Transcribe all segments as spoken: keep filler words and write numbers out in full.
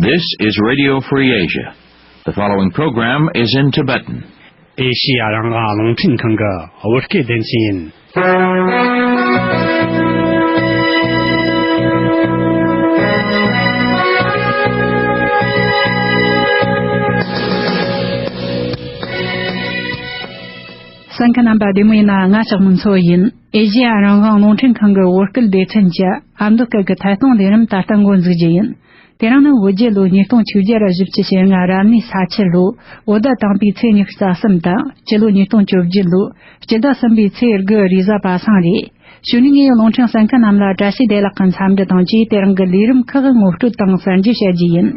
This is Radio Free Asia. The following program is in Tibetan. ཨེ་ཤི་ཡ་རང་དབང་རླུང་འཕྲིན་ཁང་གི་བོད་སྐད་སྡེ་ཚན་ཡིན། གསན་མཁན་རྣམ་པ་བདེ་མོ་ཡིན་ན། ང་ལྕགས་མོ་མཚོ་ཡིན། ཨེ་ཤི་ཡ་རང་དབང་རླུང་འཕྲིན་ཁང་གི་བོད་སྐད་སྡེ་ཚན་གྱི་ཨ་མདོ་སྐད་ཀྱི་ཐད་གཏོང་ལས་རིམ་ད་ལྟ་འགོ་འཛུགས་རྒྱུ་ཡིན། དེ་རིང་ནི་བོད་རྒྱལ་ལོ་ཉིས་སྟོང་བཅོ་བརྒྱད་ར་བཞི་བཅུ་ཞེ་ལྔ་རབ་གནས་ས་ཁྱི་ལོ། བོད་ཟླ་དང་པའི་ཚེས་ཉི་ཤུ་རྩ་གསུམ་དང་། སྤྱི་ལོ་ཉིས་སྟོང་བཅོ་བརྒྱད་ལོ། སྤྱི་ཟླ་གསུམ་པའི་ཚེས་དགུ་རེས་གཟའ་པ་སངས་རེད། གཞུག་ནས་ངས་རླུང་འཕྲིན་གསན་མཁན་རྣམས་ལ་བཀྲ་ཤིས་བདེ་ལེགས་ཀྱི་འཚམས་འདྲི་དང་བཅས། དེ་རིང་གི་ལས་རིམ་ཁག་གི་ངོ་སྤྲོད་དང་གསར་འགྱུར་བཤད་རྒྱུ་ཡིན།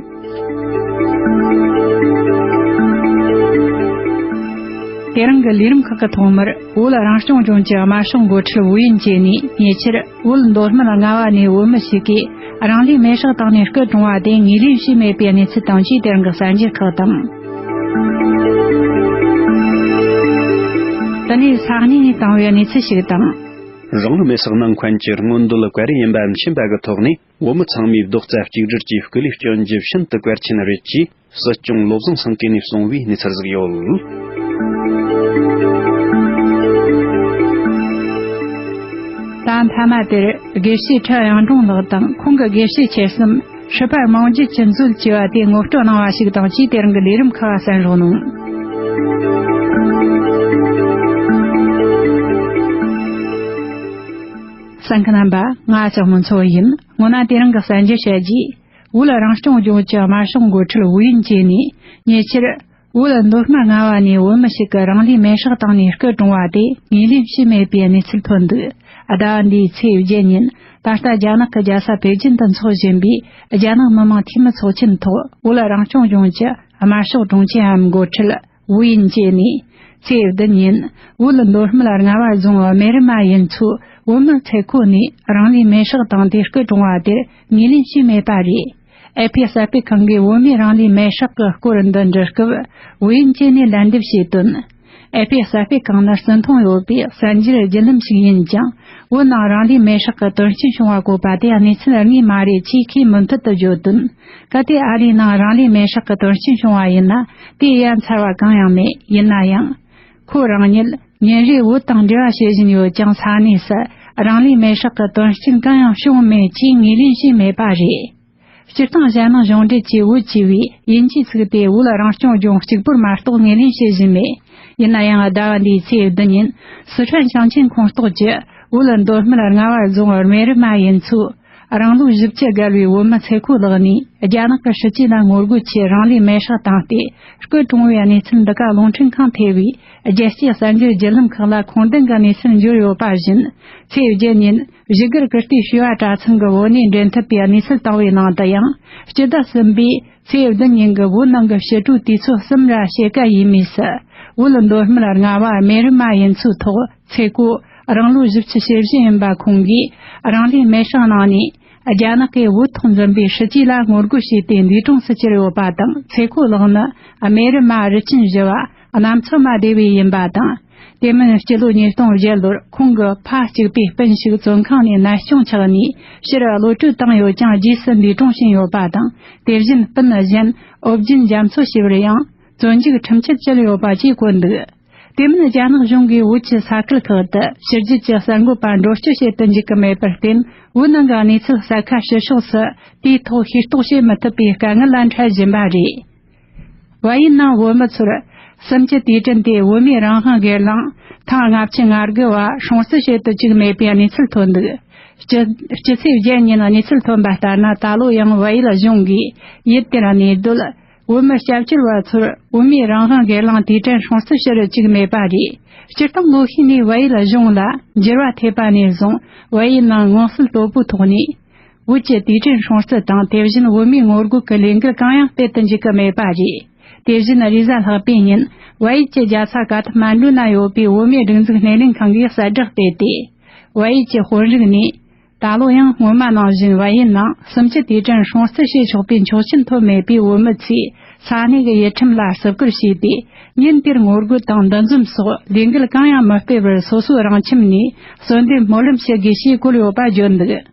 དེ་རིང་གི་ལས་རིམ་ཁག་གི་ཐོག་མར། བོད་རང་སྐྱོང་ལྗོངས་ཀྱི་དམར་ཤོག་འགོ་ཁྲིད་ཝུའུ་དབྱིན་ཅེ་ནས་ཉེ་ཆར་བོད་མདོ་སྨད་རྔ་བ་ནས་བོད་མི་ཞིག་གིས་རང་ལུས་མེར་སྲེག་བཏང་ནས་སྐུ་གྲོངས་པ་དེ་ངོས་ལེན་བྱས་མེད་པའི་གནས་ཚུལ་དང་བཅས། དེ་རིང་གི་གསར་འགྱུར་ཁག་དང་། དེ་ནས་ས་གནས་ནས་བཏང་བའི་གནས་ཚུལ་ཞིག་དང་། རང་ལུས་མེར་སྲེག་གནང་མཁན་གྱི་མངོན་འདོད་བཀའ་དྲིན་ཡིན་པ་མཁྱེན་པ་གི་ཐོག་ནས། བོད་མི་ཚང་མས་རྡོག་རྩ་གཅིག་སྒྲིལ་གྱིས་སྐུ་ལུས་སྐྱོན་རྒྱུ་ཤིན་ཏུ་གལ་ཆེན་རེད་ཅེས། སྲིད་སྐྱོང་བློ་བཟང་སེང་གེ་ནས་གསུངས་པའི་གནས་ཚུལ་ཟིག་ཡོད། ད་མཐའ་མ་དེར། དགེ་བཤེས་ཁྲི་གཡུང་དྲུང་ལགས་དང་ཁོང་གི་དགེ་བཤེས་ཆེ་གསུམ། སྲིད་པ་རྨང་རྒྱུད་ཀྱི་མཛོད་ཅེས་པ་དེ་ངོ་སྤྲོད་གནང་བ་ཞིག་དང་བཅས། དེ་རིང་གི་ལས་རིམ་ཁག་གསན་རོགས་གནང་། གསན་མཁན་རྣམ་པ། ང་ལྕགས་མོ་མཚོ་ཡིན། སྔོན་ན་དེ་རིང་གི་གསར་འགྱུར་བཤད་རྒྱུ། བོད་རང་སྐྱོང་ལྗོངས་ཀྱི་དམར་ཤོག་འགོ་ཁྲིད་ཝུའུ་དབྱིན་ཅེ་ནས་ཉེ་ཆར། བོད་མདོ་སྨད་རྔ་བ་ནས་བོད་མི་ཞིག་གིས་རང་ལུས་མེར་སྲེག་བཏང་ནས་སྐུ་གྲོངས་པ་དེ་ངོས་ལེན་བྱས་མེད་པའི་གནས་ཚུལ་ཐོན་འདུག། ཟླ་བ་འདིའི་ཚེས་བརྒྱད་ཉིན། ད་ལྟ་རྒྱ་ནག་གི་རྒྱལ་ས་པེ་ཅིན་དུ་འཚོགས་བཞིན་པའི་རྒྱ་ནག་མི་དམངས་འཐུས་མི་ཚོགས་ཆེན་ཐོག་བོད་རང་སྐྱོང་ལྗོངས་ཀྱི་དམར་ཤོག་དྲུང་ཆེ་འམ་འགོ་ཁྲིད་ཝུའུ་དབྱིན་ཅེ་ནས། ཚེས་བདུན་ཉིན། བོད་མདོ་སྨད་རྔ་བ་རྫོང་རྨེ་རུ་མ་ཡུལ་ཚོའི་བོད་མི་ཚེ་ཁོ་ནས་རང་ལུས་མེར་སྲེག་བཏང་སྟེ་སྐུ་གྲོངས་པ་དེར་ངོས་ལེན་བྱས་མེད་པ་རེད། ཨེ་ཕི་གསར་སྤེལ་ཁང་གིས་བོད་མིའི་རང་ལུས་མེར་སྲེག་གི་སྐོར་འདི་འབྲི་སྐབས། ཝུའུ་དབྱིན་ཅེ་ནས་ལན་འདེབས་བྱས་དོན། ཨེ་ཕི་གསར་སྤེལ་ཁང་ནི་རྩིས་མཐོང་ཡོད་པའི་གསར་འགྱུར་བརྒྱུད་ལམ་ཞིག་ཡིན་ཀྱང་། བོད་ནང་རང་ལུས་མེར་སྲེག་གི་དོན་རྐྱེན་བྱུང་བ་བཀོད་པ་དེ་གནས་ཚུལ་དངོས་མ་རེད་ཅེས་ཁོས་མུ་མཐུད་དུ་བརྗོད་དོན། གལ་ཏེ་ཨ་རིའི་ནང་རང་ལུས་མེར་སྲེག་གི་དོན་རྐྱེན་བྱུང་བ་ཡིན་ན། དེ་ཡ་མཚར་བ་གང་ཡང་མེད། ཡིན་ན་ཡང་། ཁོ་རང་ཉིད་ཉིན་རེ་བོད་དང་འབྲེལ་བ་བྱེད་བཞིན་ཡོད་ཀྱང་། ས་གནས་སུ་རང་ལུས་མེར་སྲེག་གི་དོན་རྐྱེན་གང་ཡང་བྱུང་མེད་ཅེས་ངོས་ལེན་བྱས་མེད་པ་རེད། སྤྱིར་བཏང་རྒྱ་ནག་གཞུང་འབྲེལ་གྱི་ཝུའུ་ཅེས་པའི་དབྱིན་ཇིའི་ཚིག་དེ་བོད་རང་སྐྱོང་ལྗོངས་གཅིག་པུར་མ་གཏོགས་ངོས་ལེན་བྱེད་བཞིན་མེད། ཡིན་ན་ཡང་ཟླ་བ་འདིའི་ཚེས་བདུན་ཉིན། སི་ཁྲོན་ཞིང་ཆེན་ཁོངས་གཏོགས་ཀྱི་བོད་མདོ་སྨད་རྔ་བ་རྫོང་རྨེ་རུ་མ་ཡུལ་ཚོའི་རང་ལོ་བཞི་བཅུ་བརྒལ་བའི་བོད་མི་ཚེ་ཁོ་ལགས་ནས། རྒྱ་ནག་གི་སྲིད་ཇུས་ལ་ངོ་རྒོལ་ཆེད་རང་ལུས་མེར་སྲེག་བཏང་སྟེ་སྐུ་གྲོངས་པའི་གནས་ཚུལ་འདི་ག་རླུང་འཕྲིན་ཁང་ཐེ་བའི་རྒྱལ་སྤྱིའི་གསར་འགྱུར་བརྒྱུད་ལམ་ཁག་ལ་ཁུངས་ལྡན་གྱི་གནས་ཚུལ་འབྱོར་ཡོད་པ་བཞིན། ཚེས་བརྒྱད་ཉིན་བཞུགས་སྒར་ཀིརྟི་བྱེས་པ་གྲྭ་ཚང་གི་བོད་གནས་འབྲེལ་མཐུད་པའི་གནས་ཚུལ་བཏང་བའི་ནང་དུ་ཡང་། སྤྱི་ཟླ་གསུམ་པའི་ཚེས་བདུན་ཉིན་གྱི་བོད་ནང་གི་ཕྱི་དྲོའི་དུས་ཚོད་གསུམ་ར་ཕྱེད་ཀ་ཡས་མས་སུ། བོད་མདོ་སྨད་རྔ་བ་རྨེ་རུ་མ་ཡུལ་ཚོའི་ཐོག་ཚེ་ཁོ་རང་ལོ་བཞི་བཅུ་ཞེ་བཞི་ཡིན་པ་ཁོང་གིས་རང་ལུས་མེར་སྲེག་གནང་ནས། རྒྱ་ནག་གིས་བོད་ཐོག་འཛིན་པའི་སྲིད་ཇུས་ལ་ངོ་རྒོལ་བྱས་ཏེ་འདས་གྲོངས་སུ་གྱུར་ཡོད་པ་དང་། ཚེ་ཁོ་ལགས་ནི་རྨེ་རུ་མ་རི་ཆེན་བཞི་བ་གནམ་མཚོ་མ་སྡེ་བའི་ཡིན་པ་དང་། དེ་མིན་སྤྱི་ལོ་ཉིས་སྟོང་བརྒྱད་ལོར་ཁོང་གི་ཕ་གཅིག་པའི་སྤུན་ཞིག་བཙོན་ཁང་ནས་ནད་གཅོང་ཆགས་ནས་ཕྱིར་གློད་བཀྲོལ་བཏང་ཡོད་ཀྱང་། རྗེས་སུ་འདས་གྲོངས་ཕྱིན་ཡོད་པ་དང་། དེ་བཞིན་སྤུན་གཞན་ཨོ་རྒྱན་རྒྱ་མཚོ་ཞེས་པར་ཡང་བཙོན་འཇུག་ཁྲིམས་ཆད་བཅད་ཡོད་པ་བཅས་བཀོད་འདུག། དེ་མིན་རྒྱ་ནག་གཞུང་གིས་བོད་ཀྱི་ས་ཁུལ་ཁག་ཏུ་ཕྱི་རྒྱལ་གྱི་གསར་འགོད་པ་འགྲོ་སྐྱོད་བྱེད་དུ་འཇུག་གི་མེད་པར་བརྟེན། བོད་ནང་གི་གནས་ཚུལ་གསལ་ཁ་ཕྱི་ཕྱོགས་སུ་དེའི་ཐོག་ཤེས་རྟོགས་བྱེད་མི་ཐུབ་པའི་དཀའ་ངལ་ལ་འཕྲད་བཞིན་པ་རེད། བལ་ཡུལ་ནང་བོད་མི་ཚོར་གསུམ་བཅུ་དུས་དྲན་དེ་བོད་མིའི་རང་དབང་སྒེར་ལངས་ཐེངས་ལྔ་བཅུ་ང་དགུ་བ་སྲུང་བརྩི་བྱེད་དུ་བཅུག་མེད་པའི་གནས་ཚུལ་ཐོན་འདུག། སྤྱི་སྤྱི་ཚེས་བརྒྱད་ཉིན་གནས་ཚུལ་ཐོན་པ་ལྟར་ན། ད་ལོ་ཡང་བལ་ཡུལ་གཞུང་གིས་ཡུལ་དེར་གནས་སྡོད་བོད་མི་སྐྱབས་བཅོལ་བ་ཚོར་བོད་མིའི་རང་དབང་སྒེར་ལངས་དུས་དྲན་སྲུང་བརྩི་ཞུ་རུ་བཅུག་མེད་པ་རེད། སྤྱིར་བཏང་ལོ་ཤས་ནས་བལ་ཡུལ་གཞུང་ལ་འགྱུར་བ་ཐེབས་པ་ནས་བཟུང་། བལ་ཡུལ་ནང་མངོན་གསལ་དོད་པོའི་ཐོག་ནས་བོད་ཀྱི་དུས་དྲན་སྲུང་བརྩི་དང་། དེ་བཞིན་བོད་མིའི་ངོ་རྒོལ་གྱི་ལས་འགུལ་གང་ཡང་སྤེལ་དུ་འཇུག་གི་མེད་པ་རེད། དེ་བཞིན་རེས་གཟའ་ལྷག་པའི་ཉིན་བལ་ཡུལ་གྱི་རྒྱལ་ས་ཀ་ཐ་མན་ཌུ་ན་ཡོད་པའི་བོད་མིའི་སྒྲིག་འཛུགས་སྣེ་ལེན་ཁང་གིས་གསལ་བསྒྲགས་སྤེལ་ཏེ། བལ་ཡུལ་གྱི་དཔོན་རིགས་ནས། ད་ལོ་ཡང་སྔོན་མ་ནང་བཞིན་བལ་ཡུལ་ནང་གསུམ་བཅུ་དུས་དྲན་སྲུང་བརྩི་བྱེད་ཆོག་པའི་ཆོག་མཆན་ཐོབ་མེད་པས། བོད་མི་ཚོས་ས་གནས་ཀྱི་ཡུལ་ཁྲིམས་ལ་བརྩི་བཀུར་བྱས་ཏེ། ཉིན་དེར་ངོ་རྒོལ་དང་འདུ་འཛོམས་སོགས་ལས་འགུལ་གང་ཡང་མི་སྤེལ་བར། སོ་སོའི་རང་ཁྱིམ་ནས་གསོལ་འདེབས་སྨོན་ལམ་ཞུ་དགོས་ཞེས་བཀོད་ཡོད་པ་བརྗོད་འདུག།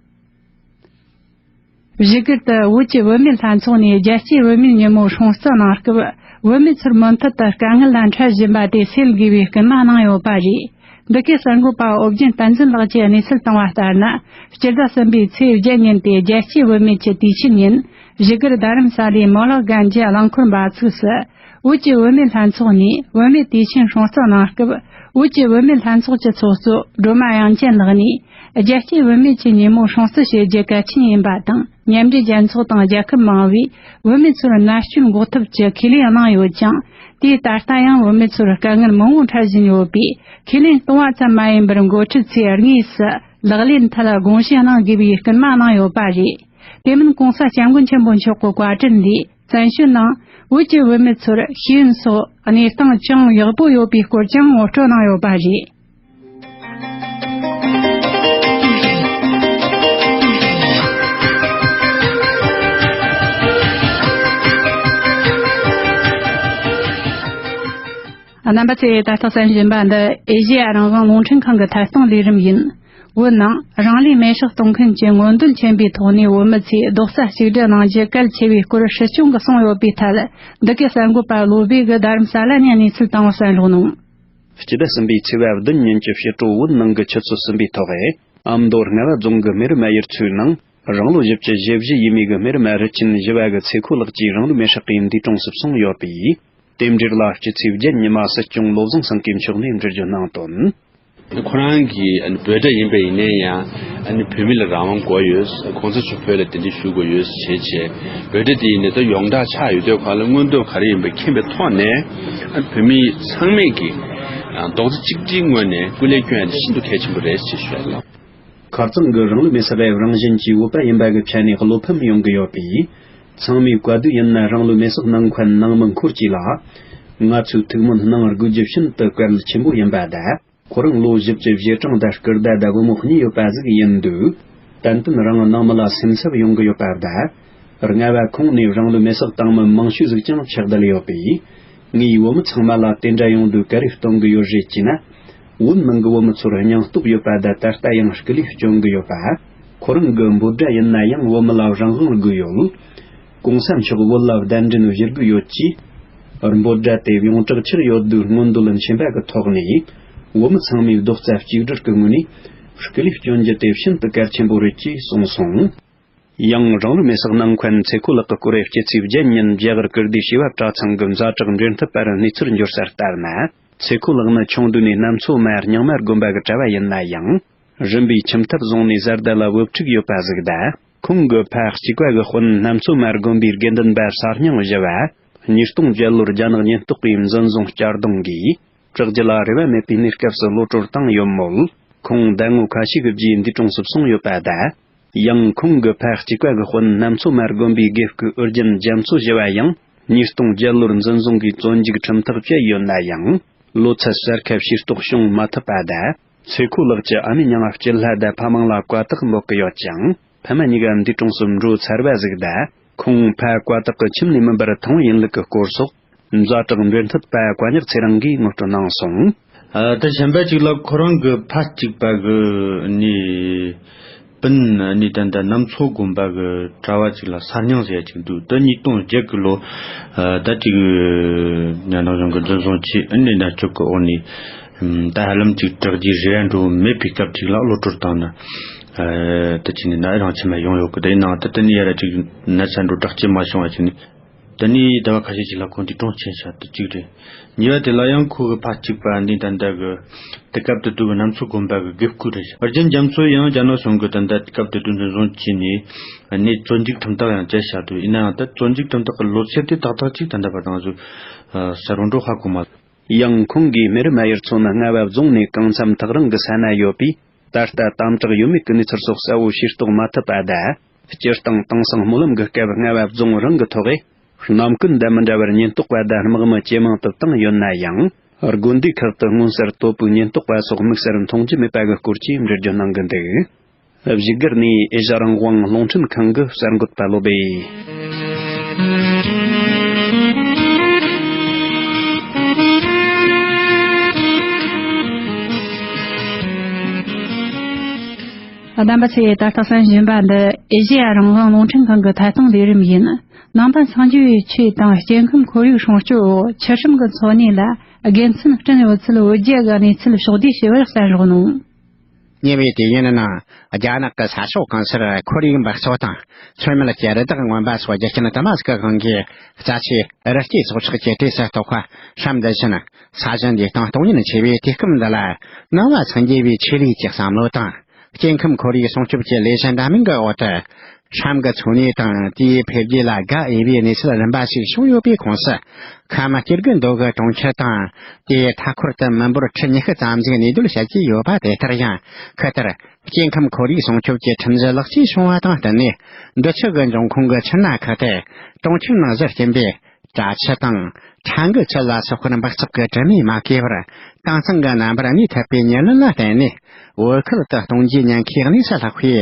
བཞུགས་སྒར་དུ་བོད་ཀྱི་བུད་མེད་ལྷན་ཚོགས་ནས་རྒྱལ་གཅེས་བུད་མེད་ཉིན་མོ་སྲུང་བརྩི་གནང་སྐབས། བུད་མེད་ཚོར་མུ་མཐུད་དུ་དཀའ་ངལ་ལ་འཕྲད་བཞིན་པ་དེ་སེལ་དགོས་པའི་སྐུལ་མ་གནང་ཡོད་པ་རེད། འདི་གའི་གསར་འགོད་པ་ཨོ་རྒྱན་བསྟན་འཛིན་ལགས་ཀྱིས་གནས་ཚུལ་བཏང་བ་ལྟར་ན། སྤྱི་ཟླ་གསུམ་པའི་ཚེས་བརྒྱད་ཉིན་དེ་རྒྱལ་གཅེས་བུད་མེད་ཀྱི་དུས་ཆེན་ཡིན། བཞུགས་སྒར་རྡ་རམ་ས་ལའི་མོ་ལག་གན་རྒྱའི་རླངས་འཁོར་འབབ་ཚིགས་སུ། བོད་ཀྱི་བུད་མེད་ལྷན་ཚོགས་ནས་བུད་མེད་དུས་ཆེན་སྲུང་བརྩི་གནང་སྐབས། བོད་ཀྱི་བུད་མེད་ལྷན་ཚོགས་ཀྱི་ཚོགས་གཙོ་སྒྲོལ་མ་དབྱངས་ཅན་ལགས་ནས། རྒྱལ་གཅེས་བུད་མེད་ཀྱི་ཉིན་མོ་སྲུང་བརྩི་བྱེད་རྒྱུ་གལ་ཆེན་ཡིན་པ་དང་། མཉམ་འབྲེལ་རྒྱལ་ཚོགས་དང་རྒྱལ་ཁབ་མང་བས་བུད་མེད་ཚོར་མནར་གཅོད་འགོག་ཐབས་ཀྱི་ཁས་ལེན་གནང་ཡོད་ཀྱང་། དེས་ད་ལྟ་ཡང་བུད་མེད་ཚོར་དཀའ་ངལ་མང་བོ་འཕྲད་བཞིན་ཡོད་པས། ཁས་ལེན་གཏོང་བ་ཙམ་མ་ཡིན་པར་འགོ་ཁྲིད་ཚོས་དངོས་སུ་ལག་ལེན་ཐད་དགོངས་བཞེས་གནང་དགོས་པའི་སྐུལ་མ་གནང་ཡོད་པ་རེད། དེ་མིན་གོང་ས་སྐྱབས་མགོན་ཆེན་པོ་མཆོག་གི་བཀའ་དྲིན་ལས། བཙན་བྱོལ་ནང་བོད་ཀྱི་བུད་མེད་ཚོར་ཤེས་ཡོན་སོགས་གནས་སྟངས་ཅུང་ཡག་པོ་ཡོད་པའི་སྐོར་ཀྱང་ངོ་སྤྲོད་གནང་ཡོད་པ་རེད། རྣམ་པ་ཚོས་ད་ལྟ་གསན་བཞིན་པ་འདི་ཨེ་ཤེ་ཡ་རང་དབང་རླུང་འཕྲིན་ཁང་གི་ཐད་གཏོང་ལས་རིམ་ཡིན། བོད་ནང་རང་ལུས་མེར་སྲེག་གཏོང་མཁན་གྱི་མངོན་འདོད་ཆེན་པོའི་ཐོག་ནས་བོད་མི་ཚོས་རྡོག་རྩ་གཅིག་སྒྲིལ་གནང་རྒྱུ་གལ་ཆེ་བའི་སྐོར་སྲིད་སྐྱོང་གིས་གསུངས་ཡོད་པའི་ཐད། འདི་གའི་གསར་འགོད་པ་བློ་བྷེ་གིས་རྡ་རམ་ས་ལ་ནས་གནས་ཚུལ་བཏང་བ་གསན་རོགས་གནང་། སྤྱི་ཟླ་གསུམ་པའི་ཚེས་པ་བདུན་ཉིན་གྱི་ཕྱི་དྲོ་བོད་ནང་གི་ཆུ་ཚོད་གསུམ་པའི་ཐོག་ཨ་མདོ་རྔ་བ་རྫོང་གི་སྨད་རུ་མ་ཡུལ་ཚོའི་ནང་རང་ལོ་བཞི་བཅུ་ཞེ་བཞི་ཡས་མས་ཀྱི་སྨད་རུ་མ་རུ་ཆེན་བཞི་བ་གི་ཚེ་ཁོ་ལགས་ཀྱིས་རང་ལུས་མེར་སྲེག་གིས་འདས་གྲོངས་སུ་སོང་ཡོད་པས། དེ་འབྲེལ་ལ་སྤྱི་ཚེས་བརྒྱད་ཉི་མ་སྲིད་སྐྱོང་བློ་བཟང་སེང་གེ་མཆོག་ནས་འགྲེལ་བརྗོད་གནང་དོན། ཁོ་རང་གི་ཨ་ནི་འབོད་སྒྲ་ཡིན་པ་ཡིན་ན་ཡང་། ཨ་ནི་བོད་མི་ལ་རང་དབང་དགོས་ཡོད། གོང་ས་མཆོག་བོད་ལ་གདན་འདྲེན་ཞུ་དགོས་ཡོད་ཟེར་བྱས། འབོད་སྒྲ་དེ་ཡིན་ན་ད་ཡོངས་གྲགས་ཆགས་ཡོད་དུས་ག་ལ་མངོན་འདོད་ག་རེ་ཡིན་པ་མཁྱེན་པའི་ཐོག་ནས། ཨ་ནི་བོད་མི་ཚང་མས་ཀྱི་ཨ་རྡོག་རྩ་གཅིག་སྒྲིལ་ངོས་ནས་སྐུ་ལས་བསྐྱོན་ཡ་དེ་ཤིན་ཏུ་གལ་ཆེན་པོ་རེད་ཅེས་ཞུ་ཡ་ལ། ཁ་རྩང་གི་རང་ལུས་མེར་སྲེག་པའི་རང་བཞིན་གྱིས་འོས་པ་ཡིན་པ་གི་ཆ་ནས་བློ་ཕམ་ཡོང་གི་ཡོད་པས། ཚང་མས་བཀའ་བསྡུར་ཡིན་ན་རང་ལུས་མེར་སྲེག་གནང་མཁན་ནང་མི་འཁོར་གྱིས་ལ། ང་ཚོའི་ཐུགས་སྨོན་གནང་དགོས་རྒྱུ་ཤིན་ཏུ་གལ་ཆེན་པོ་ཡིན་པ་དང་། ཁོ་རང་ལོ་བཞི་བཅུ་ཞེ་གྲངས་དང་སྐུ་ཟླ་དང་བུ་མོ་གཉིས་ཡོད་པ་ཟིག་ཡིན་དུས། ཏན་ཏན་རང་ནང་མི་ལ་སེམས་འཚབ་ཡོང་གི་ཡོད་པ་དང་། རྔ་བ་ཁོངས་ནས་རང་ལུས་མེར་སྲེག་བཏང་མི་མང་ཤོས་ཟིག་ཀྱང་ཆགས་བསྡད་ཡོད་པས། ངས་བོད་མི་ཚང་མ་ལ་དེ་འདྲ་ཡོང་དུས་ག་རེ་གཏོང་གི་ཡོད་རེད་ཅེ་ན། བོད་ནང་གི་བོད་མི་ཚོར་སྙིང་སྟོབས་ཡོད་པ་དང་ད་ལྟ་ཡང་སྐུ་ལུས་སྐྱོན་གི་ཡོད་པ། ཁོ་རང་གི་འབོད་སྒྲ་ཡིན་ན་ཡང་བོད་མི་ལ་རང་དབང་དགོས་ཡོད། གོང་ས་མཆོག་བོད་ལ་གདན་འདྲེན་བཞེས་དགོས་ཡོད་ཅེས། འབོད་སྒྲ་དེ་ཡོངས་གྲགས་ཆགས་ཡོད་དུས་མངོན་འདོད་མཁྱེན་པ་གི་ཐོག་ནས། བོད་མི་ཚང་མས་རྡོག་རྩ་གཅིག་སྒྲིལ་གྱི་ངོས་ནས་སྐུ་ལུས་སྐྱོན་རྒྱུ་དེ་ཤིན་ཏུ་གལ་ཆེན་པོ་རེད་ཅེས་གསུངས་སོང་། ཡང་རང་ལུས་མེར་སྲེག་གནང་མཁན་ཚེ་ཁོ་ལགས་ཀྱི་སྐོར་སྤྱི་ཚེས་བརྒྱད་ཉིན་རྒྱ་གར་ཀིརྟི་བྱེས་པ་གྲྭ་ཚང་གི་ཛ་དྲག་འབྲེལ་མཐུད་པར་གནས་ཚུལ་འབྱོར་གསལ་ལྟར་ན། ཚེ་ཁོ་ལགས་ནི་ཆུང་དུས་ནས་གནམ་མཚོ་མ་རྙིང་མ་དགོན་པ་གི་གྲྭ་བ་ཡིན་ན་ཡང་། རིམ་པས་ཁྱིམ་ཐབ་བཟུང་ནས་བཟའ་ཟླ་ལ་བུ་ཕྲུག་ཡོད་པ་ཟིག་དང་། ཁོང་གི་ཕ་གཅིག་པ་གི་དཔོན་གནམ་མཚོ་མ་དགོན་པའི་དགེ་འདུན་པ་གསར་རྙིང་བཞི་བ། ཉིས་སྟོང་བརྒྱད་ལོར་རྒྱ་ནག་ཉེན་རྟོག་པའི་འཛིན་བཟུང་བསྐྱར་བརྡུང་གིས། བྲག་རྒྱུད་ལ་རེ་བ་མེད་པའི་གནས་སྐབས་སུ་གློད་གྲོལ་བཏང་ཡོད་མོད། ཁོང་ཟླ་ངོ་ཁ་ཤས་ཀྱི་རྗེས་འདས་གྲོངས་སུ་སོང་ཡོད་པ་དང་། ཡང་ཁོང་གི་ཕ་གཅིག་པ་གི་དཔོན་གནམ་མཚོ་མ་དགོན་པའི་དགེ་བསྐོས་ཨོ་རྒྱན་རྒྱ་མཚོ་ཞུ་བ་ཡང་ཉིས་སྟོང་བརྒྱད་ལོར་འཛིན་བཟུང་གིས་བཙོན་འཇུག་ཁྲིམས་ཐག་བཅད་ཡོད་ན་ཡང་། ལོ་ཚད་གསར་ཁ་ཕྱིར་རྟོགས་བྱུང་མ་ཐུབ་པ་དང་། ཚེ་ཁོ་ལགས་ཀྱི་ཨ་མའི་མྱིང་ང་སྐྱིད་ལྷ་དང་ཕ་མིང་ལ་བཀའ་རྟགས་འབོད་ཀྱི་ཡོད་ཅིང་། ཕ་མ་གཉིས་ཀ་འདས་གྲོངས་སུ་འགྲོ་ཚར་བ་ཟིག་དང་། ཁོང་ཕ་བཀའ་རྟགས་ཀྱི་ཁྱིམ་ནས་མིན་པར་ཐོན་ཡིན་ལུགས་ཀྱི་སྐོར་སོགས། ཛ་དྲག་འབྲེལ་མཐུད་པ་བཀའ་ཉག་ཚེ་རིང་གིས་ངོ་སྤྲོད་གནང་སོང་། ཨ། ད་གཞན་པ་གཅིག་ལ་ཁོ་རང་གི་ཕ་གཅིག་པ་གི་ནི་སྤུན་ནི་ད་ལྟ་གནམ་མཚོ་དགོན་པ་གི་གྲྭ་བ་གཅིག་ལ་གསར་རྙིང་ཟེར་ཡ་གཅིག་འདུག་ད་ཉིས་སྟོང་བརྒྱད་གི་ལོ། ཨ། ད་ཅིག་ཉ་ནང་གཞུང་གི་འཛིན་བཟུང་བྱས། ཨ་ནི་ན་ཅོག་གི་འོག་ནས། ཨམ། ད་ཧ་ལམ་ཅིག་དྲག་རྒྱུའི་རེ་བ་འགྲོ་མེད་པའི་སྐབས་ཅིག་ལ་གློད་གྲོལ་བཏང་ན། ཨ། ད་ཅིག་ནས་ན་རང་ཁྱིམ་ལ་ཡོང་ཡོད་གི། དེའི་ནང་ད་དེ་ནས་ཡར་ཅིག་ན་ཚ་འགྲོ་དྲག་སྐྱེད་མ་བྱུང་བ་ཅིག་ནས། དེ་ནས་ཟླ་བ་ཁ་ཤས་ཅིག་ལ་ཁོང་དེ་གྲོངས་ཕྱིན་ཤག་དེ་གཅིག་རེད། གཉིས་པ་དེ་ལ་ཡང་ཁོ་གི་ཕ་གཅིག་པ་འདི་ད་ལྟ་གི་དེ་སྐབས་དེ་དུས་ཀྱི་གནམ་མཚོ་དགོན་པ་གི་དགེ་བསྐོས་རེད་ཤག་ཨོ་རྒྱན་རྒྱ་མཚོ་ཡང་རྒྱ་ནག་གཞུང་གིས་ད་ལྟ་དེ་སྐབས་དེ་དུས་འཛིན་བཟུང་བྱས་ནས་གནས་བཙོན་འཇུག་ཁྲིམས་ཐག་ཡང་བཅད་བཞག་འདུག་ཡིན་ན་ཡང་ད་བཙོན་འཇུག་ཁྲིམས་ཐག་གི་ལོ་ཚད་དེ་ཏག་ཏག་ཅིག་ད་ལྟ་བར་དུ་ང་ཚོས་གསལ་པོ་འགྲོ་ཧ་གོ་མ་སོང་། ཡང་ཁོང་གིས་སྨད་རུ་མ་ཡུལ་ཚོ་ནི་རྔ་བ་རྫོང་ནས་གང་འཚམ་ཐག་རིང་གི་ས་ན་ཡོད་པས། ད་ལྟ་དམ་དྲག་ཡོད་མེད་ཀྱི་གནས་ཚུལ་སོགས་གསལ་བོ་ཤེས་རྟོགས་མ་ཐུབ་པ་དང་། སྤྱིར་བཏང་དེང་སང་སྨོན་ལམ་གྱི་སྐབས་རྔ་བ་རྫོང་རང་གི་ཐོག་གི་རྣམ་ཀུན་དང་མི་འདྲ་བར་ཉེན་རྟོག་པ་དང་དམག་མི་ཇེ་མང་དུ་བཏང་ཡོད་ན་ཡང་། དགོན་སྡེ་ཁག་ཏུ་མངོན་གསལ་དོད་པོའི་ཉེན་རྟོག་པ་སོགས་དམིགས་བསལ་མཐོང་རྒྱུ་མེད་པ་གི་སྐོར་གྱིས་འགྲེལ་བརྗོད་གནང་གི་འདུག་བཞུགས་སྒར་ནས་ཨེ་ཤ་རང་དབང་རླུང་འཕྲིན་ཁང་གི་གསར་འགོད་པ་བློ་སྦེ། རྣམ་པ་ཚོས་ད་ལྟ་གསན་བཞིན་པ་འདི་ཨེ་ཤེ་ཡ་རང་དབང་རླུང་འཕྲིན་ཁང་གི་ཐད་གཏོང་ལས་རིམ་ཡིན། ནང་པ་སངས་རྒྱས་པའི་ཆོས་དང་སྐྱེ་ཁམས་ཁོར་ཡུག་སྲུང་སྐྱོབ་འོག་ཆུ་ཧྲིམ་གྱི་འཚོ་གནས་ལ་དགེ་མཚན་བསྐྲུན་ཡོད་ཚུལ་བོད་རྒྱ་དགའ་གནས་ཚུལ་ཕྱོགས་བསྡུས་ཞུ་བར་གསན་རོགས་གནང་། ཉེ་བའི་དུས་ཡུན་ནང་རྒྱ་ནག་གི་ས་ཕྱོགས་གང་སར་ཁོར་ཡུག་འབག་བཙོག་དང་ཚོད་མེད་ཀྱི་རི་དྭགས་རྔོན་པ་སོགས་རྒྱུ་རྐྱེན་དུ་མ་ཟིག་གི་དབང་གིས་རྩ་ཆེའི་རི་སྐྱེས་སྲོག་ཆགས་ཀྱི་གྲས་སུ་གཏོགས་པ་ཧྲམ་འདི་བཞིན་ས་གཞི་འདིའི་སྟེང་གཏོང་ཉེན་ཆེ་བའི་དུས་སྐབས་འདི་ལ། ནང་པ་སངས་རྒྱས་པའི་ཆོས་ལུགས་ཀྱི་བསམ་བློ་དང་། སྐྱེ་ཁམས་ཁོར་ཡུག་སྲུང་སྐྱོབ་ཀྱི་ལས་གཞི་འདྲ་མིན་གྱི་འོག་ཏུ། ཧྲམ་གྱི་འཚོ་གནས་དང་དེའི་འཕེལ་རྒྱས་ལ་དགའ་འོས་པའི་གནས་ཚུལ་རིམ་པ་ཞིག་བྱུང་ཡོད་པའི་ཁོངས་སུ། ཁམས་སྐྱེ་རྒུ་མདོ་དགུ་གྲོང་ཁྱེར་དང་། དེའི་མཐའ་འཁོར་དུ་མི་འབོར་ཁྲི་ཉི་ཤུ་ཙམ་ཞིག་གནས་སྡོད་བྱེད་ཀྱི་ཡོད་པ་དེ་ལྟར་ཡང་ཁུ་ཐར། སྐྱེ་ཁམས་ཁོར་ཡུག་སྲུང་སྐྱོབ་ཀྱི་ཁྲིམས་གཞི་ལེགས་བཅོས་བྱུང་བ་དང་བསྟུན་ནས། འབྲི་ཆུ་གི་འབྱུང་ཁུངས་ཀྱི་ཆུ་སྣ་ཁག་སྟེ། གྲོང་ཁྱེར་ནང་བཞུར་གྱིན་པའི་བྲག་ཆུ་དང་ཁྲ་འགུ་ཆུ་ལ་སོགས་པར་འབག་བཙོག་གི་དྲི་མས་མ་གོས་པར། དྭངས་གཙང་གི་རྣམ་པར་གནས་ཐུབ་པའི་ཉེར་ལེན་ལ་བརྟེན་ནས། བོད་ཁུལ་དུ་གཏོང་རྒྱུའི་ཉེན་ཁའི་གནས་སུ་ལྷག་པའི་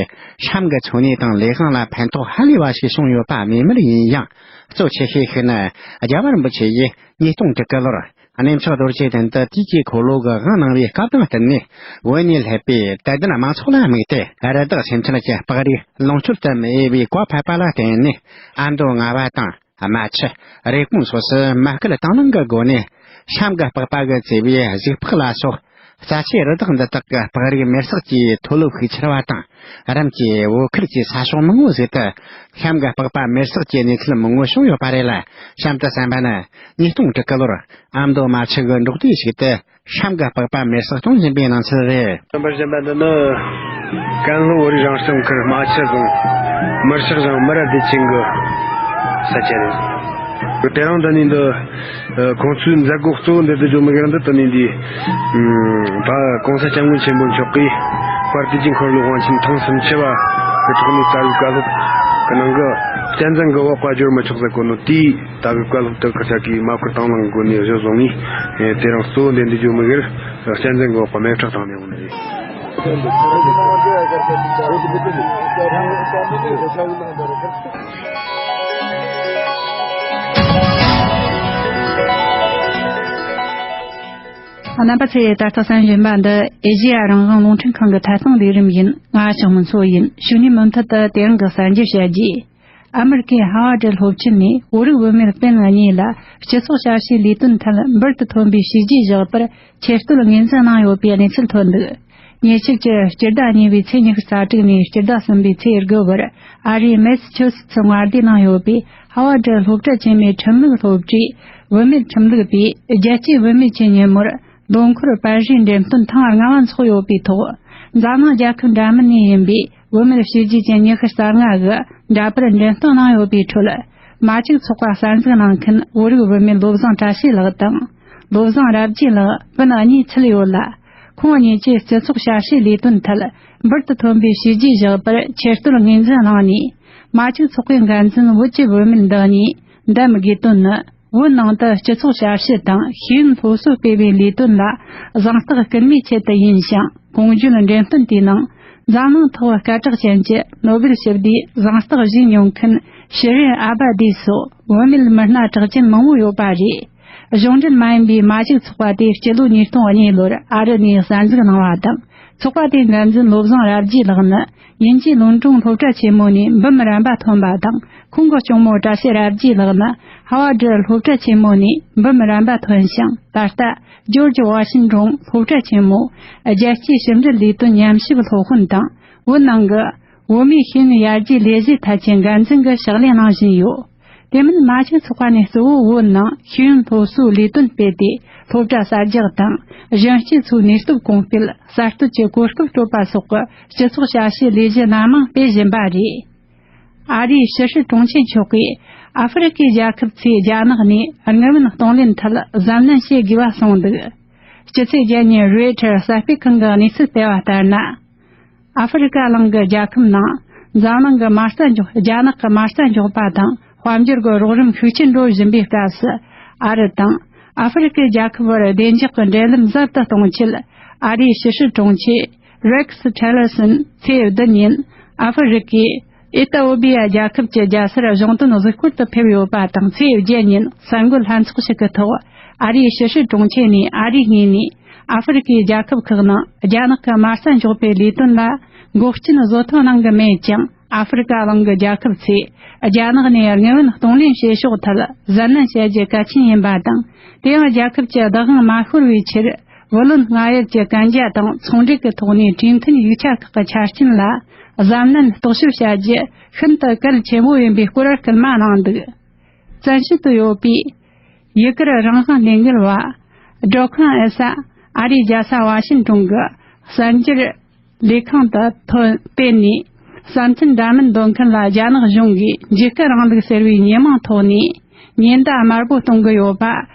ཧྲམ་གྱི་འཚོ་གནས་དང་ལས་དབང་ལ་ཕན་ཐོགས་ཧ་ལས་པ་ཞིག་བྱུང་ཡོད་པ་སྨོས་མེད་ཡིན་ཡང་། གཙོ་ཆེ་ཤོས་ཤིག་ནི། རྒྱལ་བ་རིན་པོ་ཆེ་ཡིས་ཉིས་སྟོང་དྲུག་གི་ལོར། གནས་མཆོག་རྡོ་རྗེ་གདན་དུ་དུས་ཀྱི་འཁོར་ལོ་གི་དབང་གནང་བའི་སྐབས་དང་བསྟུན་ནས། བོད་ནས་སླེབས་པའི་དད་ལྡན་དམངས་ཚོགས་ལ་དམིགས་ཏེ། རི་དྭགས་སེམས་ཅན་གྱི་སྤགས་རིགས་ལོངས་སྤྱོད་དུ་མི་འོས་པའི་བཀའ་ཕབ་པ་ལ་བརྟེན་ནས། ཨ་མདོ་རྔ་བ་དང་། རྨ་ཆུ། རེབ་གོང་སོགས་སུ་མ་སྐུལ་དང་བླངས་ཀྱི་སྒོ་ནས། ཧྲམ་གྱི་སྤགས་པ་གིས་གཙོས་པའི་གཟིག་ཕག་ལ་སོགས། རྩ་ཆེའི་རི་དྭགས་འདི་དག་གི་སྤགས་རིགས་མེར་སྲེག་གིས་མཐོ་ལོ་ཤུགས་ཆེར་བ་དང་། རིམ་གྱིས་བོད་ཁུལ་གྱི་ས་ཕྱོགས་མང་བོ་ཟིག་ཏུ། ཧྲམ་གྱི་སྤགས་པ་མེར་སྲེག་གི་གནས་ཚུལ་མང་བོ་བྱུང་ཡོད་པ་རེད་ལ། གཤམ་དུ་གསན་པ་ནི། ཉིས་སྟོང་དྲུག་གི་ལོར། ཨ་མདོ་རྨ་ཆུ་གི་འབྲོག་སྡེ་ཞིག་ཏུ། ཧྲམ་གྱི་སྤགས་པ་མེར་སྲེག་གཏོང་བཞིན་པའི་སྣང་ཚུལ་རེད། རྣམ་པར་ཞུས་པ་འདི་ནི། ཀན་ལྷོ་བོད་རིགས་རང་སྐྱོང་ཁུལ་རྨ་ཆུ་རྫོང་། མུར་ཤག་ཞང་མུར་ར་བདེ་ཆེན་གྱི་ས་ཆ་རེད། དེ་རིང་འདི་ནས་འདི། ཁོང་ཚོའི་མཛད་སྒོ་གཙོ་བོ་འདི་དུ་འཇོག་མི་དགེ་རང་འདི་དུ་ནས་འདི། ད་གོང་ས་སྐྱབས་མགོན་ཆེན་པོ་མཆོག་གིས། དཔལ་དུས་ཀྱི་འཁོར་ལོའི་དབང་ཆེན་ཐེངས་སུམ་ཅུ་བ་གི་ཐོག་ནས་རྩ་བའི་བཀའ་སློབ་གི་ནང་གི། གཅན་གཟན་གྱི་འོག་པ་སྦྱོར་མི་ཆོག་ཟེར་གོ་ནོ་དེའི་ད་གི་བཀའ་སློབ་དེ་ཁ་ཆ་གིས་མ་བསྐུར་དང་བླངས་གོ་ནས་གཞི་བཟུང་ནས། དེ་རིང་གཙོ་བོ་འདི་འདི་བརྗོད་མི་དགེར། གཅན་གཟན་གྱི་འོག་པ་མེ་ཁྲག་དང་ནས་འོང་ནི་རེད། རྣམ་པ་ཚོས་ད་ལྟ་གསན་བཞིན་པ་འདི་ཨེ་ཤེ་ཡ་རང་དབང་རླུང་འཕྲིན་ཁང་གི་ཐད་གཏོང་ལས་རིམ་ཡིན། ང་ཞག་མུན་སོ་ཡིན། ཞུ་ནས་མུ་མཐུད་དུ་དེ་རིང་གི་གསར་འགྱུར་བཤད་རྒྱུ། ཨ་མེ་རི་ཀའི་ཧ་ཝ་ཌི་སློབ་ཆེན་ནས་བོད་རིགས་བུད་མེད་སྤུན་གཉིས་ལ་སྤྱི་ཚོགས་ཞབས་ཞུའི་ལས་དོན་ཐད་འབུར་དུ་ཐོན་པའི་བྱས་རྗེས་བཞག་པར་ཆེ་བསྟོད་ངོས་འཛིན་གནང་ཡོད་པའི་གནས་ཚུལ་ཐོན་འདུག་ཉེ་ཆར་གྱི་སྤྱི་ཟླ་གཉིས་པའི་ཚེས་ཉི་ཤུ་རྩ་དྲུག་ནས་སྤྱི་ཟླ་གསུམ་པའི་ཚེས་དགུ་བར་ཨ་རིའི་མེ་སི་ཆུ་སི་ཚི་མངའ་སྡེའི་ནང་ཡོད་པའི་ཧ་ཝ་ཌི་སློབ་གྲྭ་ཆེན་མོའི་ཁྲིམས་ལུགས་སློབ་གྲྭའི་བུད་མེད་ཁྲིམས་ལུགས་པས་རྒྱལ་སྤྱིའི་བུད་མེད་ཀྱི་ཉིན་མོར་ལོ་འཁོར་པར་རིས་འགྲེམས་སྟོན་ཐེངས་ལྔ་བ་འཚོགས་ཡོད་པའི་ཐོག་འཛམ་གླིང་རྒྱལ་ཁབ་འདྲ་མིན་ནས་ཡིན་པའི་བུད་མེད་བྱས་རྗེས་ཀྱི་ཉི་ཤུ་རྩ་ལྔ་གིས་འདྲ་པར་འགྲེམས་སྟོན་གནང་ཡོད་པའི་ཁྲོད། མ་གཅིག་ཚོགས་པ་གསར་འཛུགས་གནང་མཁན་བོད་རིགས་བུད་མེད་བློ་བཟང་བཀྲ་ཤིས་ལགས་དང་། བློ་བཟང་རབ་རྒྱས་ལགས་སྤུན་གཉིས་ཚུད་ཡོད་ལ། ཁོང་གཉིས་ཀྱིས་སྤྱི་ཚོགས་ཞབས་ཞུའི་ལས་དོན་ཐད་འབུར་དུ་ཐོན་པའི་བྱས་རྗེས་བཞག་པར་ཆེ་བསྟོད་ངོས་འཛིན་གནང་ནས། མ་གཅིག་ཚོགས་པའི་འགན་འཛིན་བོད་ཀྱི་བུད་མེད་འདི་གཉིས་འདེམས་དགོས་དོན་ནི། བོད་ནང་དུ་སྤྱི་ཚོགས་ཞབས་ཞུ་དང་ཤེས་ཡོན་སློབ་གསོ་སྤེལ་བའི་ལས་དོན་ལ་གཟེངས་རྟགས་སྐུལ་མའི་ཆེད་དུ་ཡིན་ཞིང་། གོང་བརྗོད་འགྲེམས་སྟོན་དེའི་ནང་འཛམ་གླིང་ཐོག་སྐད་གྲགས་ཅན་གྱི་ནོ་བེལ་ཞི་བདེའི་གཟེངས་རྟགས་བཞེས་མྱོང་མཁན་ཤི་རིན་ཨ་བ་དི་སོགས་བུད་མེད་མི་སྣ་གྲགས་ཅན་མང་བོ་ཡོད་པ་རེད། གཞུང་འབྲེལ་མ་ཡིན་པའི་མ་གཅིག་ཚོགས་པ་དེ་སྤྱི་ལོ་ཉིས་སྟོང་གཉིས་ལོར་ཨ་རི་ནས་གསར་འཛུགས་གནང་བ་དང་། ཚོགས་པ་དེའི་འགན་འཛིན་བློ་བཟང་རབ་རྒྱས་ལགས་ནི། དབྱིན་ཇིའི་ལོན་ཀྲུང་སློབ་གྲྭ་ཆེན་མོ་ནས་འབུམ་རམས་པ་ཐོན་པ་དང་། ཁོང་གི་གཅུང་མོ་བཀྲ་ཤིས་རབ་རྒྱས་ལགས་ནི་ཧ་ཝ་ཌི་སློབ་གྲྭ་ཆེན་མོ་ནས་འབུམ་རམས་པ་ཐོན་ཞིང་། ད་ལྟ་ཇོར་ཇི་ཝ་ཤིན་ཀྲུང་སློབ་གྲྭ་ཆེན་མོ་རྒྱལ་སྤྱིའི་ཞིབ་འབྲི་ལས་དོན་ཉམས་ཞིབ་སློབ་དཔོན་དང་། བོད་ནང་གི་བོད་མིའི་ཤེས་ཡོན་ཡར་རྒྱས་ལས་གཞི་ཐད་ཀྱི་འགན་འཛིན་གྱི་ཕྱག་ལས་གནང་བཞིན་ཡོད། དེ་མིན་མ་གཅིག་ཚོགས་པ་ནས་གཙོ་བོ་བོད་ནང་ཤེས་ཡོན་སློབ་གསོའི་ལས་དོན་སྤེལ་ཏེ། སློབ་གྲྭ་གསར་རྒྱག་དང་། གཞོན་སྐྱེས་ཚོའི་ནུས་སྟོབས་གོང་སྤེལ། གསར་གཏོད་ཀྱི་གོ་སྐབས་སྤྲོད་པ་སོགས་ཀྱི་སྤྱི་ཚོགས་ཞབས་ཞུའི་ལས་གཞི་སྣ་མང་སྤེལ་བཞིན་པ་རེད། ཨ་རིའི་ཕྱི་སྲིད་དྲུང་ཆེ་མཆོག་གིས་ཨ་ཧྥེ་རི་ཀའི་རྒྱལ་ཁབ་ཚོས་རྒྱ་ནག་ནས་དངུལ་བུན་གཏོང་ལེན་ཐད་གཟབ་ནན་བྱེད་དགོས་པ་གསུངས་འདུག་སྤྱི་ཚེས་བརྒྱད་ཉིན་རོའི་ཊར་གསར་སྤེལ་ཁང་གི་གནས་ཚུལ་སྤེལ་བ་ལྟར་ན། ཨ་ཧྥེ་རི་ཀ་གླིང་གི་རྒྱལ་ཁབ་ནང་འཛམ་གླིང་གི་མ་རྩ་འཇོག་རྒྱ་ནག་གི་མ་རྩ་འཇོག་པ་དང་དཔལ་འབྱོར་གྱི་རོགས་རམ་ཤུགས་ཆེན་འགྲོ་བཞིན་པའི་སྐབས་སུ། ཨ་རི་དང་ཨ་ཧྥེ་རི་ཀའི་རྒྱལ་ཁབ་བར་བདེ་འཇགས་ཀྱི་འབྲེལ་ལམ་ཟབ་ཏུ་གཏོང་ཆེད། ཨ་རིའི་ཕྱི་སྲིད་དྲུང་ཆེ་རེག་སི་ཊི་ལར་སོན་ཚེས་བདུན་ཉིན་ཨ་ཧྥེ་རི་ཀའི་ཨི་ཏི་ཨོ་པི་ཡ་རྒྱལ་ཁབ་ཀྱི་རྒྱལ་སར་གཞུང་དོན་གཟིགས་སྐོར་དུ་ཕེབས་ཡོད་པ་དང་། ཚེས་བརྒྱད་ཉིན་གསར་འགོད་ལྷན་ཚོགས་ཤིག་གི་ཐོག་ཨ་རིའི་ཕྱི་སྲིད་དྲུང་ཆེ་ནས་ཨ་རིའི་ངོས་ནས། ཨ་ཧྥེ་རི་ཁའི་རྒྱལ་ཁབ་ཁག་ནང་རྒྱ་ནག་གི་དམར་གསོད་འཇོག་པའི་ལས་དོན་ལ་འགོག་རྐྱེན་བཟོ་ཐབས་གནང་གི་མེད་ཀྱང་། ཨ་ཧྥེ་རི་ཁ་གླིང་གི་རྒྱལ་ཁབ་ཚོས་རྒྱ་ནག་ནས་དངུལ་བུན་གཏོང་ལེན་བྱེད་ཕྱོགས་ཐད་གཟབ་ནན་བྱ་རྒྱུ་གལ་ཆེན་ཡིན་པ་དང་། དེ་ཡང་རྒྱལ་ཁབ་ཀྱི་བདག་དབང་མ་ཤོར་བའི་ཕྱིར། བུ་ལོན་སྔ་ཡོད་ཀྱི་གན་རྒྱ་དང་ཚོང་འབྲེལ་གྱི་ཐོག་ནས་གྲོས་མཐུན་ཡིག་ཆ་ཁག་གི་ཆ་རྐྱེན་ལ་གཟབ་ནན་རྟོག་ཞིབ་བྱ་རྒྱུ་ཤིན་ཏུ་གལ་ཆེན་པོ་ཡིན་པའི་སྐོར་སྐུལ་མ་གནང་འདུག། བཙན་བྱོལ་དུ་ཡོད་པའི་ཡུ་གུར་རང་དབང་ལས་འགུལ་བ་ཌོ་ཁང་ཨེ་ས། ཨ་རིའི་རྒྱལ་ས་ཝ་ཤིན་ཀྲུང་གི་གསར་འགྱུར་ལས་ཁང་དུ་ཐོན་སྤེལ་ནས། བསམ་ཚུལ་འདྲ་མིན་འདོན་མཁན་ལ་རྒྱ་ནག་གཞུང་གིས་འཇིགས་སྐུལ་རིང་ལུགས་ཟེར་བའི་ཉེས་མིང་ཐོག་ནས་ཉེན་བརྡ་དམར་པོ་གཏོང་གི་ཡོད་པ་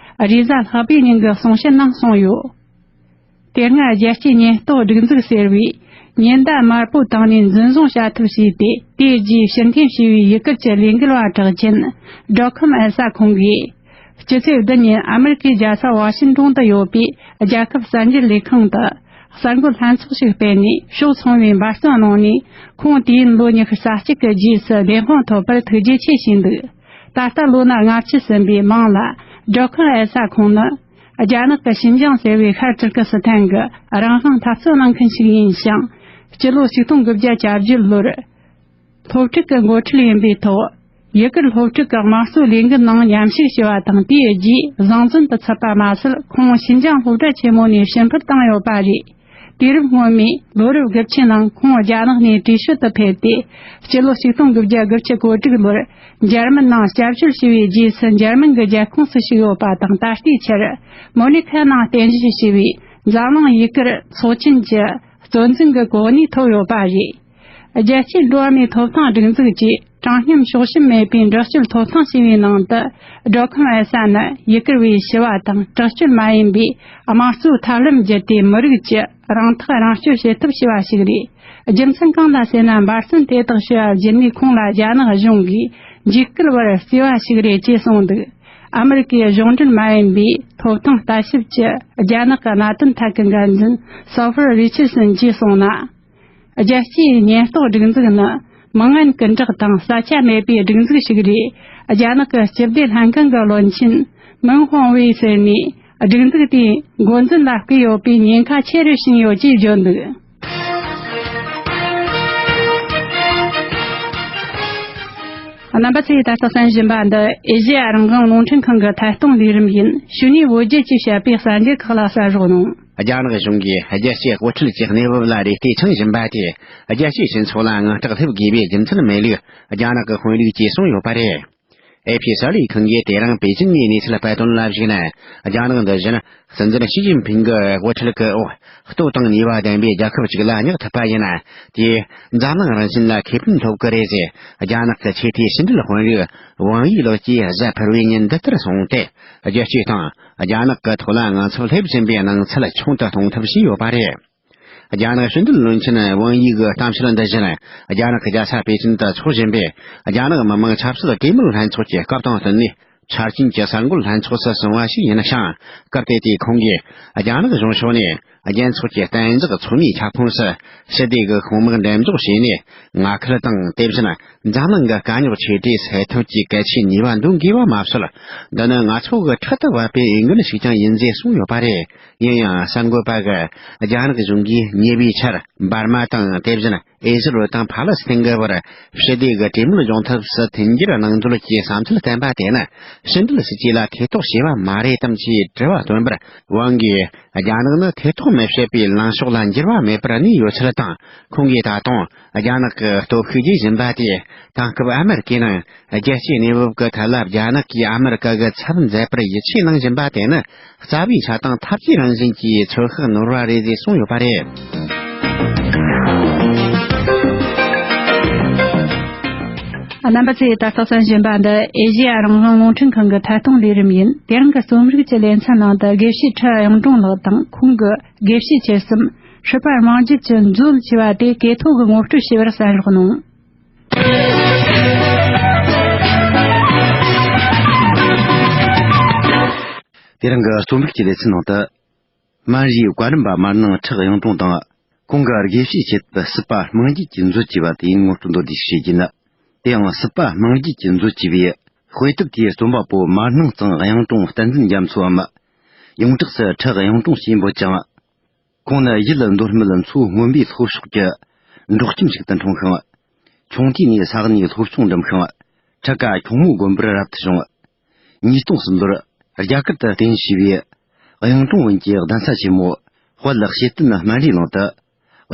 རེས་གཟའ་ལྷག་པའི་ཉིན་གྱི་གསུང་བཤད་ནང་གསུངས་ཡོད། དེ་སྔ་རྒྱལ་སྤྱིའི་ཉེན་རྟོག་སྒྲིག་འཛུགས་ཟེར་བས་ཉེན་བརྡ་དམར་པོ་བཏང་ནས་འཛིན་བཟུང་བྱ་ཐབས་བྱས་ཏེ། དེའི་རྗེས་ཕྱིར་འཐེན་བྱས་པའི་ཡུ་གུར་གྱི་ལས་འགུལ་བ་གྲགས་ཅན་ཌོ་ཁམ་ཨེ་ས་ཁོང་གིས། སྤྱི་ཚེས་བདུན་ཉིན་ཨ་མེ་རི་ཁའི་རྒྱལ་ས་ཝ་ཤིན་ཀྲུང་དུ་ཡོད་པའི་རྒྱལ་ཁབ་གསར་འགྱུར་ལས་ཁང་དུ་གསར་འགོད་ལྷན་ཚོགས་ཤིག་སྤེལ་ནས། ཕྱོགས་མཚུངས་པའི་འབད་བརྩོན་གནང་ནས། ཁོང་དུས་ཡུན་ལོ་ཉི་ཤུ་རྩ་གཅིག་གི་རྗེས་སུ་བདེན་དཔང་ཐོབ་པར་ཐུགས་རྗེ་ཆེ་ཞུས་འདུག། ད་ལྟ་ལོ་ན་ལྔ་བཅུ་ཟིན་པའི་མིང་ལ་ཌོ་ཁམ་ཨེ་ས་ཁོང་ནི། རྒྱ་ནག་གི་ཤིན་ཅང་ཟེར་བའི་ཤར་ཏུར་ཀི་སི་ཐན་གྱི་རང་དབང་འཐབ་རྩོད་གནང་མཁན་ཞིག་ཡིན་ཞིང་། སྤྱི་ལོ་ཆིག་སྟོང་དགུ་བརྒྱ་གྱ་བརྒྱད་ལོར་སློབ་ཕྲུག་གི་འགོ་ཁྲིད་ཡིན་པའི་ཐོག་ཡུ་གུར་སློབ་ཕྲུག་གི་དམངས་གཙོའི་ལས་འགུལ་ནང་མཉམ་ཞུགས་བྱས་པ་དང་། དེའི་རྗེས་བཟང་བཙོན་དུ་ཚུད་པ་མ་ཟད། ཁོང་ཤིན་ཅང་སློབ་གྲྭ་ཆེན་མོ་ནས་ཕྱིར་འཕུར་བཏང་ཡོད་པ་རེད། དུས་རབས་སྔོན་མའི་ལོ་རབས་དགུ་བཅུ་ནང་ཁོང་རྒྱ་ནག་ནས་བྲོས་བྱོལ་དུ་ཕེབས་ཏེ། སྤྱི་ལོ་ཆིག་སྟོང་དགུ་བརྒྱ་དགུ་བཅུ་གོ་དྲུག་ལོར་འཇར་མན་ནང་སྐྱབས་བཅོལ་བྱས་པའི་རྗེས་སུ་འཇར་མན་གྱི་རྒྱལ་ཁོངས་སུ་ཞུགས་ཡོད་པ་དང་། ད་ལྟའི་ཆར་མོ་ནི་ཁ་ནང་རྟེན་གཞི་བྱས་པའི་འཛམ་གླིང་ཡུ་གུར་ཚོགས་ཆེན་གྱི་གཙོ་འཛིན་གྱི་གོ་གནས་ཐོབ་ཡོད་པ་རེད། རྒྱལ་སྤྱིའི་འགྲོ་བ་མིའི་ཐོབ་ཐང་སྒྲིག་འཛུགས་ཀྱིས་དྲང་སྙོམས་ཕྱོགས་ཞེན་མེད་པའི་འདྲི་གཅོད་ཐོབ་ཐང་ཞེས་པའི་ནང་དུ། ཌོ་ཁམ་ཨེ་ས་ནི་ཡུ་གུར་བའི་ཞི་བ་དང་། དྲག་སྤྱོད་མ་ཡིན་པའི་དམངས་གཙོའི་ཐབས་ལམ་བརྒྱུད་དེ་མི་རིགས་ཀྱི་རང་ཐག་རང་གཅོད་བྱེད་ཐབས་བྱས་པ་ཞིག་རེད། རྒྱུ་མཚན་གང་ལ་ཟེར་ན། འབད་བརྩོན་དེ་དག་བྱས་པ་བརྒྱུད་ནས་ཁོང་ལ་རྒྱ་ནག་གཞུང་གིས་འཇིགས་སྐུལ་བར་བརྩིས་པ་ཞིག་རེད་ཅེས་གསུངས་འདུག། ཨ་མེ་རི་ཁའི་གཞུང་འབྲེལ་མ་ཡིན་པའི་ཐོབ་ཐང་ལྟ་ཞིབ་ཀྱི་རྒྱ་ནག་གི་གནད་དོན་ཐད་ཀྱི་འགན་འཛིན་སོ་ཧྥར་རི་ཆར་སན་གྱིས་གསུངས་ན། རྒྱལ་སྤྱིའི་ཉེན་རྟོག་སྒྲིག་འཛུགས་ནི་མི་ངན་སྐུ་དྲག་དང་། ས་ཆ་མེད་པའི་སྒྲིག་འཛུགས་ཤིག་རེད། རྒྱ་ནག་གི་སྤྱི་བདེ་ལྷན་ཁང་གི་བློན་ཆེན་མིན་ཧོང་ཝེ་ཟེར་ནས། སྒྲིག་འཛུགས་དེའི་འགོ་འཛིན་ལ་བསྐོས་ཡོད་པའི་ཉེན་ཁ་ཆེ་རུ་ཕྱིན་ཡོད་ཅེས་བརྗོད་འདུག། རྣམ་པ་ཚོས་ད་ལྟ་གསན་བཞིན་པ་འདི་ཨེ་ཤེ་ཡ་རང་དབང་རླུང་འཕྲིན་ཁང་གི་ཐད་གཏོང་ལས་རིམ་ཡིན། གཞུག་ནས་བོད་བརྒྱུད་ཀྱིས་བཤད་པའི་གསར་འགྱུར་ཁག་ལ་གསན་རོགས་གནང་། རྒྱ་ནག་གཞུང་གིས་རྒྱལ་སྤྱིའི་དབུ་ཁྲིད་ཀྱི་གནས་བབ་ལ་རེ་ལྟོས་འཆང་བཞིན་པ་དེས། རྒྱལ་སྤྱིའི་སྤྱི་ཚོགས་ལ་དངངས་སྐྲག་སླེབས་དགོས་པའི་རྒྱུ་མཚན་མེད་ལུགས་རྒྱ་ནག་གི་དཔོན་རིགས་ཀྱིས་གསུངས་ཡོད་པ་རེད། ཨེ་ཕི་གསར་ལས་ཁང་གིས་དེ་རིང་པེ་ཅིན་ནས་གནས་ཚུལ་སྤེལ་དོན་ལ་གཞིགས་ན། རྒྱ་ནག་འདི་བཞིན་སྲིད་འཛིན་ཞི་ཅིན་ཕིང་གི་དབུ་ཁྲིད་ཀྱི་འོག་སྟོབས་དང་ནུས་པ་ལྡན་པའི་རྒྱལ་ཁབ་ཅིག་ལ་བསྙེག་ཐུབ་པ་ཡིན་ན། དེས་འཛམ་གླིང་རང་བཞིན་ལ་ཁེ་ཕན་ཐོབ་ཀྱི་རེད་ཟེར། རྒྱ་ནག་གི་ཆེས་མཐོའི་ཕྱི་འབྲེལ་དཔོན་རིགས་ཝང་ཡི་ལགས་ཀྱིས་གཟའ་ཕུར་བུའི་ཉིན་འདི་ལྟར་གསུངས་ཏེ། རྒྱལ་སྤྱི་དང་རྒྱ་ནག་གི་ཐོག་ལ་དངངས་འཚབ་སླེབས་བཞིན་པའི་སྣང་ཚུལ་ཆུང་དུ་གཏོང་ཐབས་བྱས་ཡོད་པ་རེད། རྒྱ་ནག་ཕྱི་འབྲེལ་བློན་ཆེན་ཝང་ཡི་གི་གཏམ་བཤད་འདི་བཞིན། རྒྱ་ནག་གི་རྒྱལ་ས་པེ་ཅིན་དུ་འཚོགས་བཞིན་པའི་རྒྱ་ནག་མི་དམངས་ཆབ་སྲིད་གྲོས་མོལ་ལྷན་ཚོགས་ཀྱི་སྐབས་དང་བསྟུན་ནས། འཆར་ཅན་གྱི་གསར་འགོད་ལྷན་ཚོགས་སུ་གསུངས་པ་ཞིག་ཡིན་ཞིང་། སྐབས་དེ་དུས་ཁོང་གིས་རྒྱ་ནག་གཞུང་ཕྱོགས་ནས་རྒྱལ་ཚོགས་ཀྱི་གཏན་འཇགས་ཚོགས་མིའི་ཁྱབ་ཁོངས་སུ་ཞི་བདེ་གི་ཤུགས་དམག་འགྲེམས་འཇོག་བྱས་ནས། མངའ་ཁུལ་དང་། དེ་བཞིན་འཛམ་གླིང་གི་དཀའ་རྙོག་ཆེ་གྲས་སེལ་ཐབས་ཀྱི་གལ་ཆེའི་ནུས་པ་འདོན་དགོས་པ་མ་ཟད། འདི་ནི་ང་ཚོ་གི་ཕྲག་ཏུ་བབས་པའི་འོས་འགན་ཞིག་ཀྱང་ཡིན་ཟེར་གསུངས་ཡོད་པ་རེད། ཡིན་ཡང་གསར་འགོད་པ་གིས་རྒྱ་ནག་གཞུང་གིས་ཉེ་བའི་ཆར་འབར་མ་དང་། དེ་བཞིན་ཨི་ཟི་རལ་དང་ཕ་ལེ་སི་ཐན་གྱི་བར་ཞི་བདེ་གི་གྲོས་མོལ་ཡོང་ཐབས་སུ་མཐུན་འགྱུར་གནང་འདོད་ཀྱི་བསམ་ཚུལ་བསྟན་པ་དེ་ནི་ཕྱི་འབྲེལ་སྲིད་ཇུས་ལ་ཐེ་གཏོགས་བྱས་པ་མ་རེད་དམ་ཞེས་དྲི་བ་བཏོན་པར། ཝང་གིས་རྒྱ་ནག་ནི་ཐེ་གཏོགས་མི་བྱེད་པའི་ལངས་ཕྱོགས་ལ་འགྱུར་བ་མེད་པར་གནས་ཡོད་ཚུལ་དང་། ཁོང་གིས་ད་དུང་རྒྱ་ནག་གི་སྟོབས་ཤུགས་ཇི་བཞིན་པ་དེས་དེང་སྐབས་ཨ་མེ་རི་ཀའི་ནང་རྒྱལ་སྤྱིའི་གནས་བབ་ཀྱི་ཐད་ལ་རྒྱ་ནག་གིས་ཨ་མེ་རི་ཀ་གི་ཚབ་མཛད་པར་ཡིད་ཆེས་གནང་བཞིན་པ་དེ་ནི། རྩ་བའི་ཆ་དང་འཐབ་ཇུས་རང་བཞིན་གྱི་ཚོད་དཔག་ནོར་བ་རེད་ཅེས་གསུངས་ཡོད་པ་རེད། རྣམ་པ་ཚོས་ད་ལྟ་གསན་བཞིན་པ་འདི་ཨེ་ཤེ་ཡ་རང་དབང་རླུང་འཕྲིན་ཁང་གི་ཐད་གཏོང་ལས་རིམ་ཡིན། དེ་རིང་གི་རྩོམ་རིག་གི་ལེ་ཚན་ནང་དུ་དགེ་བཤེས་ཁྲི་གཡུང་དྲུང་ལགས་དང་ཁོང་གི་དགེ་བཤེས་ཁྱེད་གསུམ་སྲིད་པ་རྨང་རྒྱུད་ཀྱི་མཛོད་ཅེས་པ་དེ་གོ་ཐོས་ཀྱི་ངོ་སྤྲོད་བྱས་པར་གསན་རོགས་གནང་། དེ་རིང་གི་རྩོམ་རིག་གི་ལེ་ཚན་ནང་དུ། སྨན་རིའི་བཀའ་རམས་པ་མར་ནང་ཁྲི་གཡུང་དྲུང་དང་། ཁོང་གི་དགེ་བཤེས་ཆེད་དུ་སྲིད་པ་རྨང་རྒྱུད་ཀྱི་མཛོད་ཅེས་པ་དེ་ངོ་སྤྲོད་མདོར་བསྡུས་ཤིག་བྱེད་ཀྱིན། དེའང་སྲིད་པ་རྨང་རྒྱུད་ཀྱི་མཛོད་ཅེས་པའི་དཔེ་དེབ་དེའི་རྩོམ་པ་པོ་མར་ནང་གཙང་གཡུང་དྲུང་བསྟན་འཛིན་རྒྱ་མཚོའམ། ཡོངས་གྲགས་སུ་ཁྲི་གཡུང་དྲུང་ཞེས་འབོད་ཅིང་། ཁོང་ནི་ཡུལ་མདོ་སྨད་མཚོ་སྔོན་པོའི་ལྷོ་ཕྱོགས་ཀྱི་འབྲོག་ཁྱིམ་ཞིག་ཏུ་འཁྲུངས་ཤིང་། ཆུང་དུས་ནས་ས་གནས་ལྷོ་སྐྱོང་འགྲིམ་ཤིང་། འཁྲིད་ཀ་ཁྱུང་མོ་དགོན་པར་རབ་ཏུ་བྱུང་། ཉིས་སྟོང་གསུམ་ལོར་རྒྱ་གར་དུ་གཏན་གཞས་པའི་གཡུང་དྲུང་བོན་གྱི་གདན་ས་ཆེན་མོ་དཔལ་བཤད་སྟེན་སྨན་རིའི་གླིང་དུ་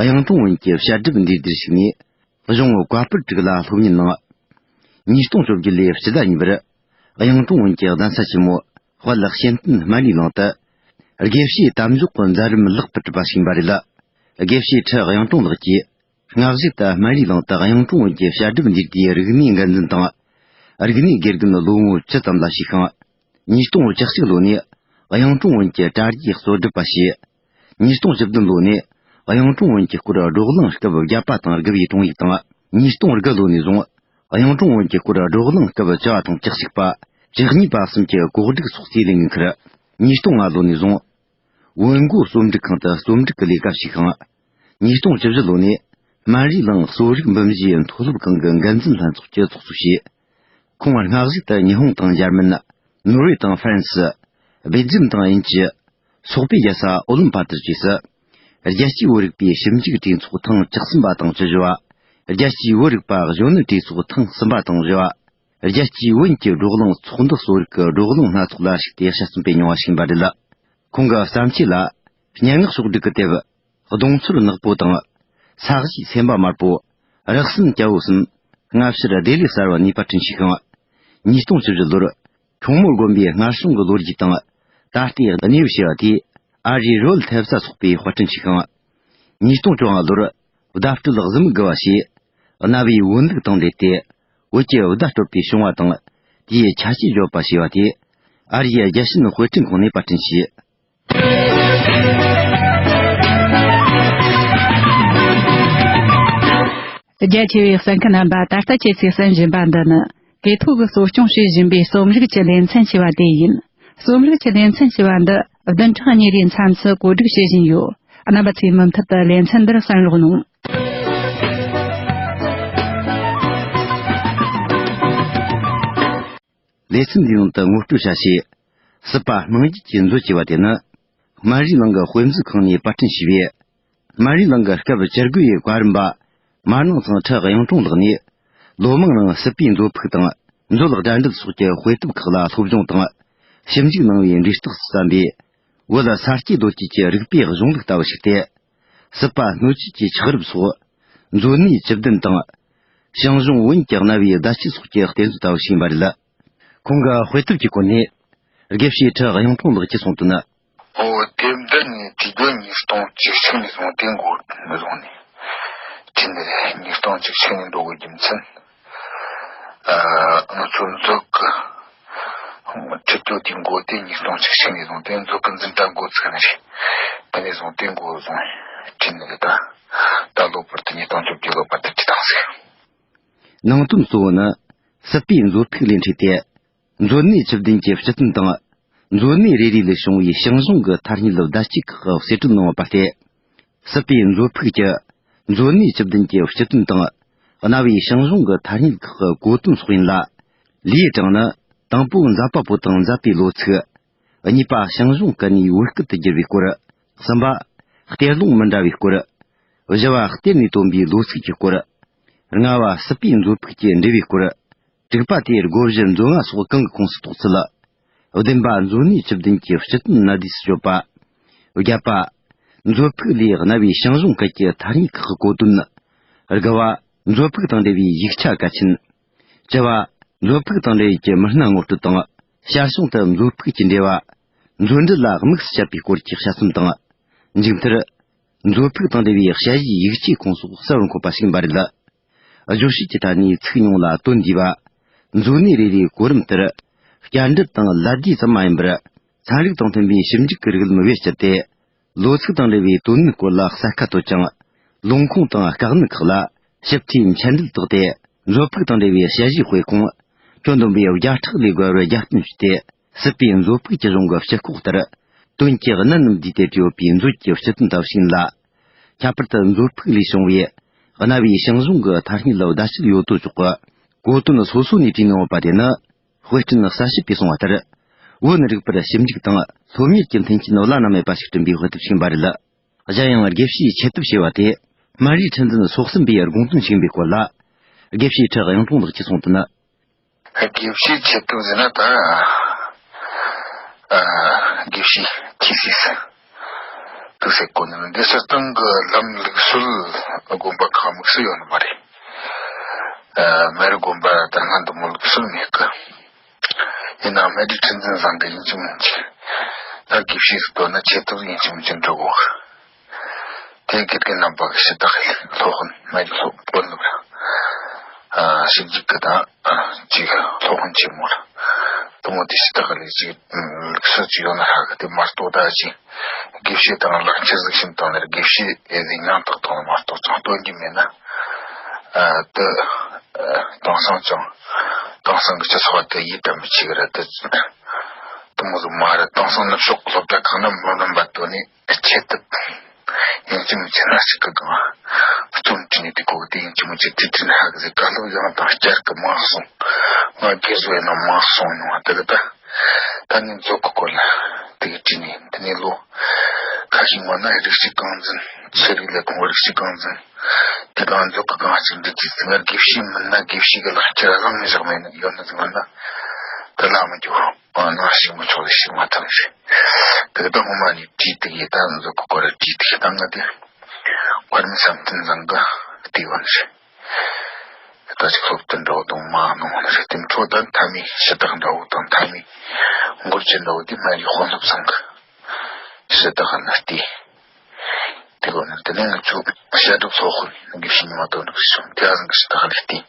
གཡུང་དྲུང་བོན་གྱི་བཤད་སྒྲུབ་འདིར་བསྡུར་ཞུགས་ནས། གཞུང་བཀའ་པོད་དྲུག་ལ་སློབ་གཉེར་གནང་། ཉིས་སྟོང་བཅོ་བརྒྱད་ལོའི་སྤྱི་ཟླ་གཉིས་པར་གཡུང་དྲུང་བོན་གྱི་གདན་ས་ཆེན་མོ་དཔལ་བཤད་སྟེན་སྨན་རིའི་གླིང་དུ་དགེ་བཤེས་དམ་འཇོག་གི་མཛད་རིམ་ལེགས་པར་གྲུབ་པ་ཞིག་ཡིན་པ་རེད། དགེ་བཤེས་ཁྲི་གཡུང་དྲུང་ལགས་ཀྱིས་སྔ་གཞུག་ཏུ་སྨན་རིའི་གླིང་དུ་གཡུང་དྲུང་བོན་གྱི་བཤད་སྒྲུབ་འདིར་བསྡུར་རིག་གནས་འགན་འཛིན་དང་། རིག་གནས་དགེ་རྒན་ལོ་ངོ་བཅུ་ཙམ་ལ་ཞུགས་ཤིང་། ཉིས་སྟོང་བཅུ་གཅིག་ལོ་ནས་གཡུང་དྲུང་བོན་གྱི་དྲ་རྒྱའི་གཙོ་སྒྲུབ་པ་བྱས། ཉིས་སྟོང་བཅུ་བདུན་ལོ་ནས་གཡུང་དྲུང་བོན་གྱི་སྐོར་བགྲོ་གླེང་སྐབས་བརྒྱ་པ་དང་དགུ་བའི་དྲུང་ཡིག་དང་། ཉིས་སྟོང་དགུ་ལོ་ནས་བཟུང་གཡུང་དྲུང་བོན་གྱི་སྐོར་བགྲོ་གླེང་སྐབས་བཅུ་བ་དང་བཅུ་གཅིག་པ། བཅུ་གཉིས་པ་གསུམ་གྱི་གོ་སྒྲིག་སོགས་སའི་ལས་འགན་ཁུར། ཉིས་སྟོང་ལྔ་ལོ་ནས་བཟུང་བོན་སྒོ་རྩོམ་སྒྲིག་ཁང་དུ་རྩོམ་སྒྲིག་གི་ལས་ཀ་བྱས་ཤིང་། ཉིས་སྟོང་བཅུ་བཞི་ལོ་ནས་སྨན་རིའི་གླིང་གསོ་རིག་འབུམ་བཞིའི་མཐོ་སློབ་ཁང་གི་འགན་འཛིན་ལྷན་ཚོགས་ཀྱི་ཚོགས་གཙོ་བྱས། ཁོང་སྔ་གཞུག་ཏུ་ཉི་ཧོང་དང་འཇར་མན། ནོར་ཝེ་དང་ཧྥ་རན་སི། སྦེལ་ཇམ་དང་དབྱིན་ཇི། སོག་པོའི་རྒྱལ་ས་ཨོ་ལིམ་ཕ་ཏུར་བཅས་སུ། རྒྱལ་སྤྱིའི་བོད་རིག་པའི་ཞིབ་འཇུག་གྲོས་ཚོགས་ཐེངས་བཅུ་གསུམ་པ་དང་བཅུ་བཞི་བ། རྒྱལ་སྤྱིའི་བོད་རིག་པ་གཞོན་ནུ་གྲོས་ཚོགས་ཐེངས་གསུམ་པ་དང་བཞི་བ། རྒྱལ་སྤྱིའི་བོན་གྱི་བགྲོ་གླེང་ཚོགས་འདུ་གསོ་རིག་གི་བགྲོ་གླེང་སྣ་ཚོགས་ལ་ཞུགས་ཏེ་དཔྱད་རྩོམ་སྤེལ་མྱོང་བ་ཞིག་ཡིན་པ་རེད། ཁོང་གི་བརྩམས་ཆོས་ལ། སྙན་ངག་ཕྱོགས་བསྒྲིགས་ཀྱི་དེབ། གདོང་ཚོར་ནག་པོ་དང་། ས་གཞིའི་སེམས་པ་དམར་པོ། རགས་ཟིན་སྐྱ་བོ་གསུམ། སྔ་ཕྱིར་བདེ་ལེགས་གསར་བ་གཉིས་པར་སྐྲུན་བྱས་ཤིང་། ཉིས་སྟོང་བཅུ་བཞི་ལོར། ཁྱུང་མོ་དགོན་པའི་སྔར་བྱུང་གི་ལོ་རྒྱུས་དང་། ད་ལྟའི་གནས་བབ་ཞེས་པ་དེ། ཨ་རིའི་རོལ་ཐེབས་ས་ཚོགས་པས་དཔར་སྐྲུན་བྱས་ཤིང་། ཉིས་སྟོང་བཅོ་ལྔ་ལོར། བརྡ་སྤྲོད་གཟི་མིག་དགུ་བ་ཞེས། གནའ་བོའི་བོན་ལུགས་དང་འབྲེལ་ཏེ། བོད་ཀྱི་བརྡ་སྤྲོད་པའི་བྱུང་བ་དང་། དེའི་ཁྱད་ཆོས་བརྗོད་པ་ཞེས་པ་དེ། ཨ་རིའི་རྒྱལ་ཕྱིན་དཔེ་སྐྲུན་ཁང་ནས་པར་སྐྲུན་བྱས། རྒྱ་ཆེ་བའི་གསན་མཁན་རྣམ་པ། ད་ལྟ་ཁྱེད་ཚོས་གསན་བཞིན་པ་འདི་ནི། གེ་ཐོ་གིས་གཙོ་སྐྱོང་བྱེད་བཞིན་པའི་རྩོམ་རིག་གི་ལེ་ཚན་ཞེས་པ་དེ་ཡིན། རྩོམ་རིག་གི་ལེ་ཚན་ཞེས་པ་འདི་བདུན་ཕྲག་གཉིས་རེའི་མཚམས་སུ་གོ་སྒྲིག་བྱེད་བཞིན་ཡོད། རྣམ་པ་ཚོས་མུ་མཐུད་དུ་ལེ་ཚན་འདིར་གསན་རོགས་གནང་། ལེ་ཚན་འདིའི་ནང་དུ་ངོ་སྤྲོད་བྱ་ཆེད། སྲིད་པ་སྣང་བརྒྱུད་ཀྱི་མཛོད་ཅེས་པ་དེ་ནི། སྨན་རིའི་གླིང་གི་དཔེ་མཛོད་ཁང་ནས་པར་སྐྲུན་བྱས་པའི། སྨན་རིའི་གླིང་གི་སྐབས་བཅུ་དགུ་ཡི་བཀའ་རིམ་པ། མ་ནང་ཚང་ཁྲི་གཡུང་དྲུང་ལགས་ནས། ལོ་མང་རིང་སྲིད་པའི་མཛོད་ཕུགས་དང་། མཛོད་གྲ་འགྲེལ་སོགས་ཀྱི་དཔེ་དེབ་ཁག་ལ་སློབ་སྦྱོང་དང་། ཞིབ་འཇུག་གནང་བའི་འབྲས་རྟགས་སུ་བརྩམས་པའི། བོད་ས་སྐྱེས་རྡོ་སྐྱེས་ཀྱི་རིག་པའི་གཞུང་ལུགས་ལྟ་བུ་ཞིག་སྟེ། སྲིད་པ་སྣོད་བཅུད་ཀྱི་ཆགས་རིམ་སོགས། མཛོད་གནས་བཅུ་བདུན་དང་། ཞང་ཞུང་བོན་གྱི་རྣ་བའི་བརྡ་ཆད་སོགས་ཀྱི་གཏེར་མཛོད་ལྟ་བུ་ཞིག་ཡིན་པ་རེད། ཁོང་གི་དཔེ་དེབ་ཀྱི་སྐོར་ནས། དགེ་བཤེས་ཁྲི་གཡུང་དྲུང་ལགས་ཀྱིས་གསུངས་དོན། ཨོ། དེབ་འདི་ནི་བྲིས་དགོས་ཉིས་སྟོང་བཅུ་གཅིག་ནས་བཟུང་སྟེ་འགོ་བཟུང་ནས་བྲིས་ནི་རེད། ཉིས་སྟོང་བཅུ་གཅིག་ནས་འགྲོ་དགོས་རྒྱུ་མཚན། ཨ། ང་ཚོ་མཛོད་ཀྱི་ཁྲིད་སྟོན་དེ་འགོ་དེ་ཉིས་སྟོང་བཅུ་གཅིག་ནས་བཟུང་སྟེ། མཛོད་ཀྱི་འཛིན་གྲྭ་འགོ་ཚུགས་ནི་རེད། དེ་ནས་བཟུང་སྟེ་འགོ་བཟུང་བྲིས་ནི་རེད། ད་ད་ལོ་བར་དུ་ཉིས་སྟོང་བཅོ་བརྒྱད་ལོ་བར་དུ་བྲིས་བཏང་ཟིག། ནང་དོན་གཙོ་བོ་ནི་སྲིད་པའི་མཛོད་ཕུགས་ལས་འཕྲོས་ཏེ། མཛོད་གནས་བཅུ་བདུན་གྱི་སྤྱི་དོན་དང་། མཛོད་གནས་རེ་རེ་ལས་བྱུང་བའི་ཞང་ཞུང་གི་ཐ་སྙད་བརྡ་སྤྱོད་ཁག་གསེད་བཀྲོལ་གནང་བ་མ་ཟད། སྲིད་པའི་མཛོད་ཕུགས་ཀྱི་མཛོད་གནས་བཅུ་བདུན་གྱི་སྤྱི་དོན་དང་། གནའ་བོའི་ཞང་ཞུང་གི་ཐ་སྙད་ཁག་གི་གོ་དོན་སོགས་ཡིན་ལ། ལིའུ་ཡི་ཀྲང་ནི་དང་པོ་མཛད་པ་པོ་དང་མཛད་པའི་ལོ་ཚིགས། གཉིས་པ་ཞང་ཞུང་སྐད་ནས་བོད་སྐད་དུ་བསྒྱུར་བའི་སྐོར། གསུམ་པ་གཏེར་ལུང་མི་འདྲ་བའི་སྐོར། བཞི་བ་གཏེར་ནས་བཏོན་པའི་ལོ་ཚིགས་ཀྱི་སྐོར། ལྔ་བ་སྲིད་པའི་མཛོད་ཕུགས་ཀྱི་འབྲེལ་བའི་སྐོར། དྲུག་པ་དེ་སྒོ་བཞི་མཛོད་ལྔ་སོགས་གང་གི་ཁོངས་སུ་གཏོགས་ཚུལ། བདུན་པ་མཛོད་གནས་བཅུ་བདུན་གྱི་སྤྱི་དོན་གནད་བསྡུས་སུ་བརྗོད་པ། བརྒྱད་པ། མཛོད་ཕུགས་ལས་གནའ་བོའི་ཞང་ཞུང་སྐད་ཀྱི་ཐ་སྙད་ཁག་གི་གོ་དོན། དགུ་བ། མཛོད་ཕུགས་དང་འབྲེལ་བའི་ཡིག་ཆ་གལ་ཆེན། བཅུ་བ། མཛོད་ཕུགས་དང་འབྲེལ་ཡོད་ཀྱི་མི་སྣ་ངོ་སྤྲོད་དང་། ཞར་བྱུང་དུ་མཛོད་ཕུགས་ཀྱི་འབྲེལ་བ། མཛོད་འགྲེལ་ལ་དམིགས་སུ་བཅད་པའི་སྐོར་གྱི་དཔྱད་རྩོམ་དང་། མཇུག་མཐར། མཛོད་ཕུགས་དང་འབྲེལ་བའི་དཔྱད་གཞིའི་ཡིག་ཆའི་ཁོངས་སུ་གསལ་བོར་འཁོད་པ་ཞིག་ཡིན་པ་རེད། བརྗོད་བྱེད་ཀྱི་ཐད་ནས་ཚིག་ཉུང་ལ་དོན་འདུས་པ། མཛོད་གནས་རེ་རེའི་གོ་རིམ་ལྟར། བསྐྱར་འགྲེལ་དང་ལད་ཟློས་ཙམ་མ་ཡིན་པར། ཚན་རིག་དང་མཐུན་པའི་ཞིབ་འཇུག་གི་རིགས་ལམ་བེད་སྤྱད་དེ། ལོ་ཚིགས་དང་འབྲེལ་བའི་དོན་སྣོད་སྐོར་ལ་གསལ་ཁ་དོད་ཅིང་། ལུང་ཁུངས་དང་དཀའ་གནད་ཁག་ལ་ཞིབ་ཕྲའི་མཆན་འགྲེལ་བཏགས་ཏེ། མཛོད་ཕུགས་དང་འབྲེལ་བའི་དཔྱད་གཞིའི་དཔེ་ཁུངས། ཁྱོན་བསྡོམས་པའི་བརྒྱ་ཕྲག་ལས་བརྒལ་བར་རྒྱབ་རྟེན་ཞུས་ཏེ། སྲིད་པའི་མཛོད་ཕུགས་ཀྱི་གཞུང་གི་སྤྱི་ཁོག་ལྟར། དོན་གྱི་གནད་རྣམས་བསྡུས་ཏེ་བྲིས་ཡོད་པའི་མཛོད་ཀྱི་སྤྱི་དོན་ལྟ་བུ་ཞིག་ཡིན་ལ། ཁྱད་པར་དུ་མཛོད་ཕུགས་ལས་བྱུང་བའི་གནའ་བོའི་ཞང་ཞུང་གི་ཐ་སྙད་ལ་བརྡ་སྤྲོད་ཡོད་དོ་ཅོག་གི་གོ་དོན་སོ་སོ་ནས་བྲིས་གནང་ཡོད་པ་དེ་ནི། དཔེ་སྐྲུན་གསར་ཞིབ་པས་གསུངས་པ་ལྟར། བོད་རིག་པར་ཞིབ་འཇུག་དང་སློབ་གཉེར་གྱི་མཐུན་རྐྱེན་བླ་ན་མེད་པ་ཞིག་བསྐྲུན་པའི་དཔེ་དེབ་ཞིག་ཡིན་པ་རེད། གཞན་ཡང་དགེ་བཤེས་ཆེད་ཐབས་ཞེས་པ་དེ་སྨན་རིའི་ཁྲི་འཛིན་སོ་གསུམ་པའི་དགོངས་དོན་ཞིག་ཡིན་པའི་སྐོར་ལ། དགེ་བཤེས་ཁྲི་གཡུང་དྲུང་ལགས་ཀྱིས་གསུངས་དོན། དགེ་བཤེས་ཆེད་དུ་ཟེར་ན་ད། ཨ། དགེ་བཤེས་ཆོས་སྲིད་དུ་ཟེར་གོ་ནི་འདི་སྤྱིར་བཏང་གི་ལམ་ལུགས་སྲོལ་དགོན་པ་ཁག་དམིགས་སུ་ཡོད་ནི་མ་རེད། ཨ། སྨན་རི་དགོན་པ་ད་སྔ་འདི་མོ་ལུགས་སྲོལ་མེད་གི། ཡིན་ནའང་སྨན་རིའི་ཁྲི་འཛིན་བཟང་གི་ཡིན་གཅིག་མིན་གཅིག་ད་དགེ་བཤེས་སུ་གཏོད་ན་ཆེད་དུ་ཡིན་གཅིག་མིན་གཅིག་འགྲོ་དགོས། དེ་དགེ་རྒན་རྣམ་པ་གི་ཞུ་དག་ལས་སློབ་དཔོན་སྨན་རིའི་སློབ་དཔོན་ལ། ཨ། ཞིབ་འཇུག་གི་དང་། ཅིག་སློབ་དཔོན་ཆེན་མོ་ལ། དུ་མོ་དེ་ཞུ་དག་ལས་ཅིག་ལུགས་སྲོལ་ཅིག་ཡོད་ན་ཧ་གི། དེ་མ་གཏོགས་ད་ཅིག་དགེ་བཤེས་དང་ལག་འཁྱེར་ཟིག་བྱིན་བཏང་ནས་དགེ་བཤེས་ཨེ་ཟིག་མིང་བཏགས་བཏང་ནས་མ་གཏོགས་ཅང་སྟོན་རྒྱུ་མེད་ན། ཨ། དེ། ཨ། དེང་སང་ཅང་། དེང་སང་གི་སྤྱི་ཚོགས་དེ་ཡིད་དམ་པའི་ཆེ་གི་ར་དེ། དུ་མོ་ཟིག་མ་ར། དེང་སང་ནུབ་ཕྱོགས་སློབ་གྲྭ་ཁག་ན་མི་རྣམ་པ་དོ་ནི་ཆེད་དུ། ཡིན་གཅིག་མིན་གཅིག་ན་ཞིག་གི་སྒང་རྩོམ་བྲིས་ནས་དེ་གོ་གི། དེ་ཡིན་གཅིག་མིན་གཅིག་དེ་བྲིས་ན་ཧ་གི་ཟེར། བཀའ་སློབ་ཡང་དང་བསྐྱར་གི་མང་སོང་། ང་དགེ་བཟོ་ཡིན་ན་མང་སོང་མྱོང་བ་དེ་གི་ད། ད་ནི་མཛོད་གི་སྐོར་ལ་དེ་གི་བྲིས་ནས་འདི་ནས་ལོ་ཁ་ཤས་སྔོན་ན་རིགས་གཅིག་རྐང་འཛིན། ཆོས་རིག་ལས་ཁུངས་རིགས་གཅིག་རྐང་འཛིན་དེ་གང་མཛོད་གི་སྒང་ཅིག་འབྲི་རྒྱུ་ཟེར། ང་དགེ་བཤེས་མིན་ན་དགེ་བཤེས་གི་ལག་འཁྱེར་བླངས་བཞག་མེད་ན་ཡོད་ན་ཟེར་ན་དེ་ལ་མི་འགྱུར། ཨ། ནང་ཞིག་མི་ཆོག་ལ་ཞིག་མ་ཐུབ་རེད། དེ་ད་སྔོན་མ་ནས་བྲིས་དེ་གི་ད་མཛོད་གི་སྐོར་ལ་བྲིས་དེ་གི་ད་ང་དེ་དཔར་མི་བསམ་གཏན་བཟང་གི་བལྟས་ཡོད་ནི་རེད། ད་ཅིག་སློབ་སྟོན་འདྲ་བོ་དང་མ་གནང་བ་ནི་རེད། དེ་འཕྲོ་ད་མཐའ་མའི་ཞུ་དག་འདྲ་བོ་དང་མཐའ་མའི་འགོ་བརྗོད་འདྲ་བོ་དེ་སྨན་རིའི་དཔོན་སློབ་ཚང་གི་ཞུ་དག་ལ་བལྟས། དེ་གོ་ནི་དེ་ནས་ང་ཚོ་བཤད་སྒྲུབ་སློབ་དཔོན་དགེ་བཤེས་ཉི་མ་དོན་གྲུབ་ཀྱིས་བྱུང་། དེ་ཨ་ཟང་གི་ཞུ་དག་ལ་བལྟས།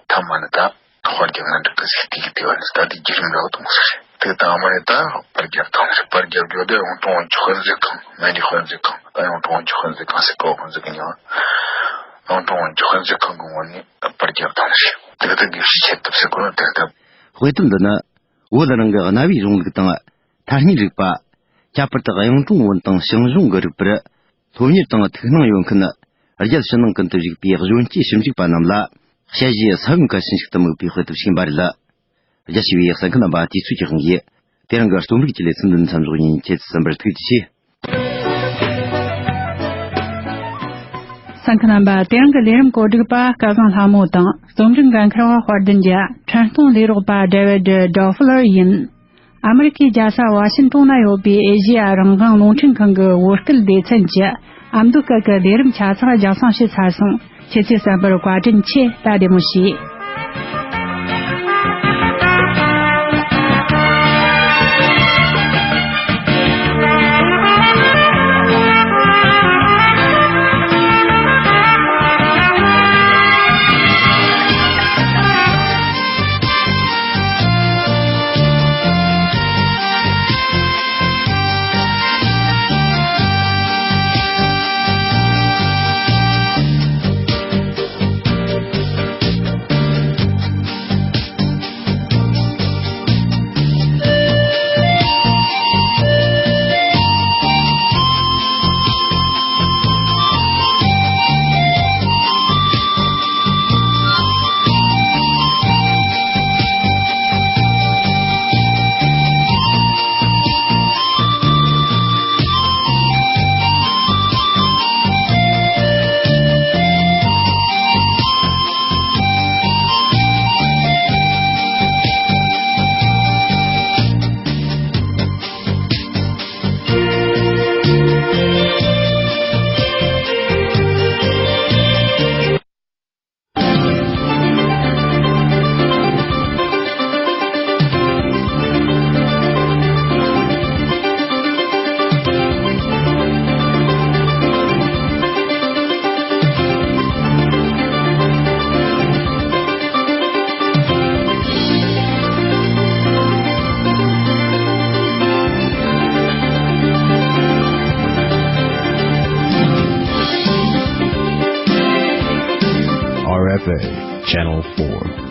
མཐའ་མ་ནི་ད། དཔལ་རྒྱལ་ང་འདྲ་གི་ཟིག་དེ་གི་དེ་བ་ནི་ད་དེ་བརྒྱུད་རིམ་ར་བ་དུ་མོ་ཟིག་རེད། དེ་དང་མ་ནི་ད་པར་རྒྱབ་དང་ནི་རེད། པར་རྒྱབ་རྒྱུ་དེ་ཡང་ཀྲུང་ཨུན་ཆོས་དཔོན་ཟིག་གང་། སྨན་རིའི་དཔོན་ཟིག་གང་། ད་ཡང་ཀྲུང་ཨུན་ཆོས་དཔོན་ཟིག་གང་ཟེར་གོ་ཁོང་ཟིག་གི་ཉོ། ཡང་ཀྲུང་ཨུན་ཆོས་དཔོན་ཟིག་གང་གི་ངོ་ནས་པར་རྒྱབ་དང་ནི་རེད། དེ་གི་ད་དགེ་བཤེས་ཆེད་ཐབས་ཟེར་གོ་ནོ་དེ་གི་ད། དཔེ་དེབ་འདི་ནི་བོད་རང་གི་གནའ་བོའི་གཞུང་ལུགས་དང་ཐ་སྙད་རིག་པ། ཁྱད་པར་དུ་གཡུང་དྲུང་བོན་དང་ཞང་ཞུང་གི་རིག་པར་སློབ་གཉེར་དང་ཐུགས་སྣང་ཡོད་མཁན། རྒྱལ་ཕྱི་ནང་ཀུན་ཏུ་བཞུགས་པའི་གཞོན་སྐྱེས་ཞིབ་འཇུག་པ་རྣམས་ལ་དཔྱད་གཞིའི་ས་བོན་གལ་ཆེན་ཞིག་ཏུ་དམིགས་པའི་དཔེ་དེབ་ཞིག་ཡིན་པ་རེད། རྒྱ་ཆེ་བའི་གསན་མཁན་རྣམ་པ་དུས་ཚོད་ཀྱི་དབང་གིས་དེ་རིང་གི་རྩོམ་རིག་ཀྱི་ལེ་ཚན་འདི་མཚམས་འཇོག་ཡིན། ཁྱེད་ཚོ་གསན་པར་ཐུགས་རྗེ་ཆེ། གསན་མཁན་རྣམ་པ། དེ་རིང་གི་ལས་རིམ་གོ་སྒྲིག་པ་སྐལ་བཟང་ལྷ་མོ་དང་། རྩོམ་སྒྲིག་འགན་འཁུར་བ་དཔལ་ལྡན་རྒྱལ། འཕྲིན་གཏོང་ལས་རོགས་པ་ཌེ་ཝིཌ་ཌོ་ཧྥི་ལར་ཡིན། ཨ་མི་རི་ཀའི་རྒྱལ་ས་ཝ་ཤིན་ཏོན་ན་ཡོད་པའི་ཨེ་ཤེ་ཡ་རང་དབང་རླུང་འཕྲིན་ཁང་གི་བོད་སྐད་སྡེ་ཚན་གྱི་ཨ་མདོ་སྐད་ཀྱི་ལས་རིམ་ཆ་ཚང་རྒྱང་སྲིང་བྱས་ཚར་སོང་། ཁྱེད་ཚོས་གསན་པར་བཀའ་དྲིན་ཆེ། ད་བདེ་མོ་བྱོས། R F A Channel four.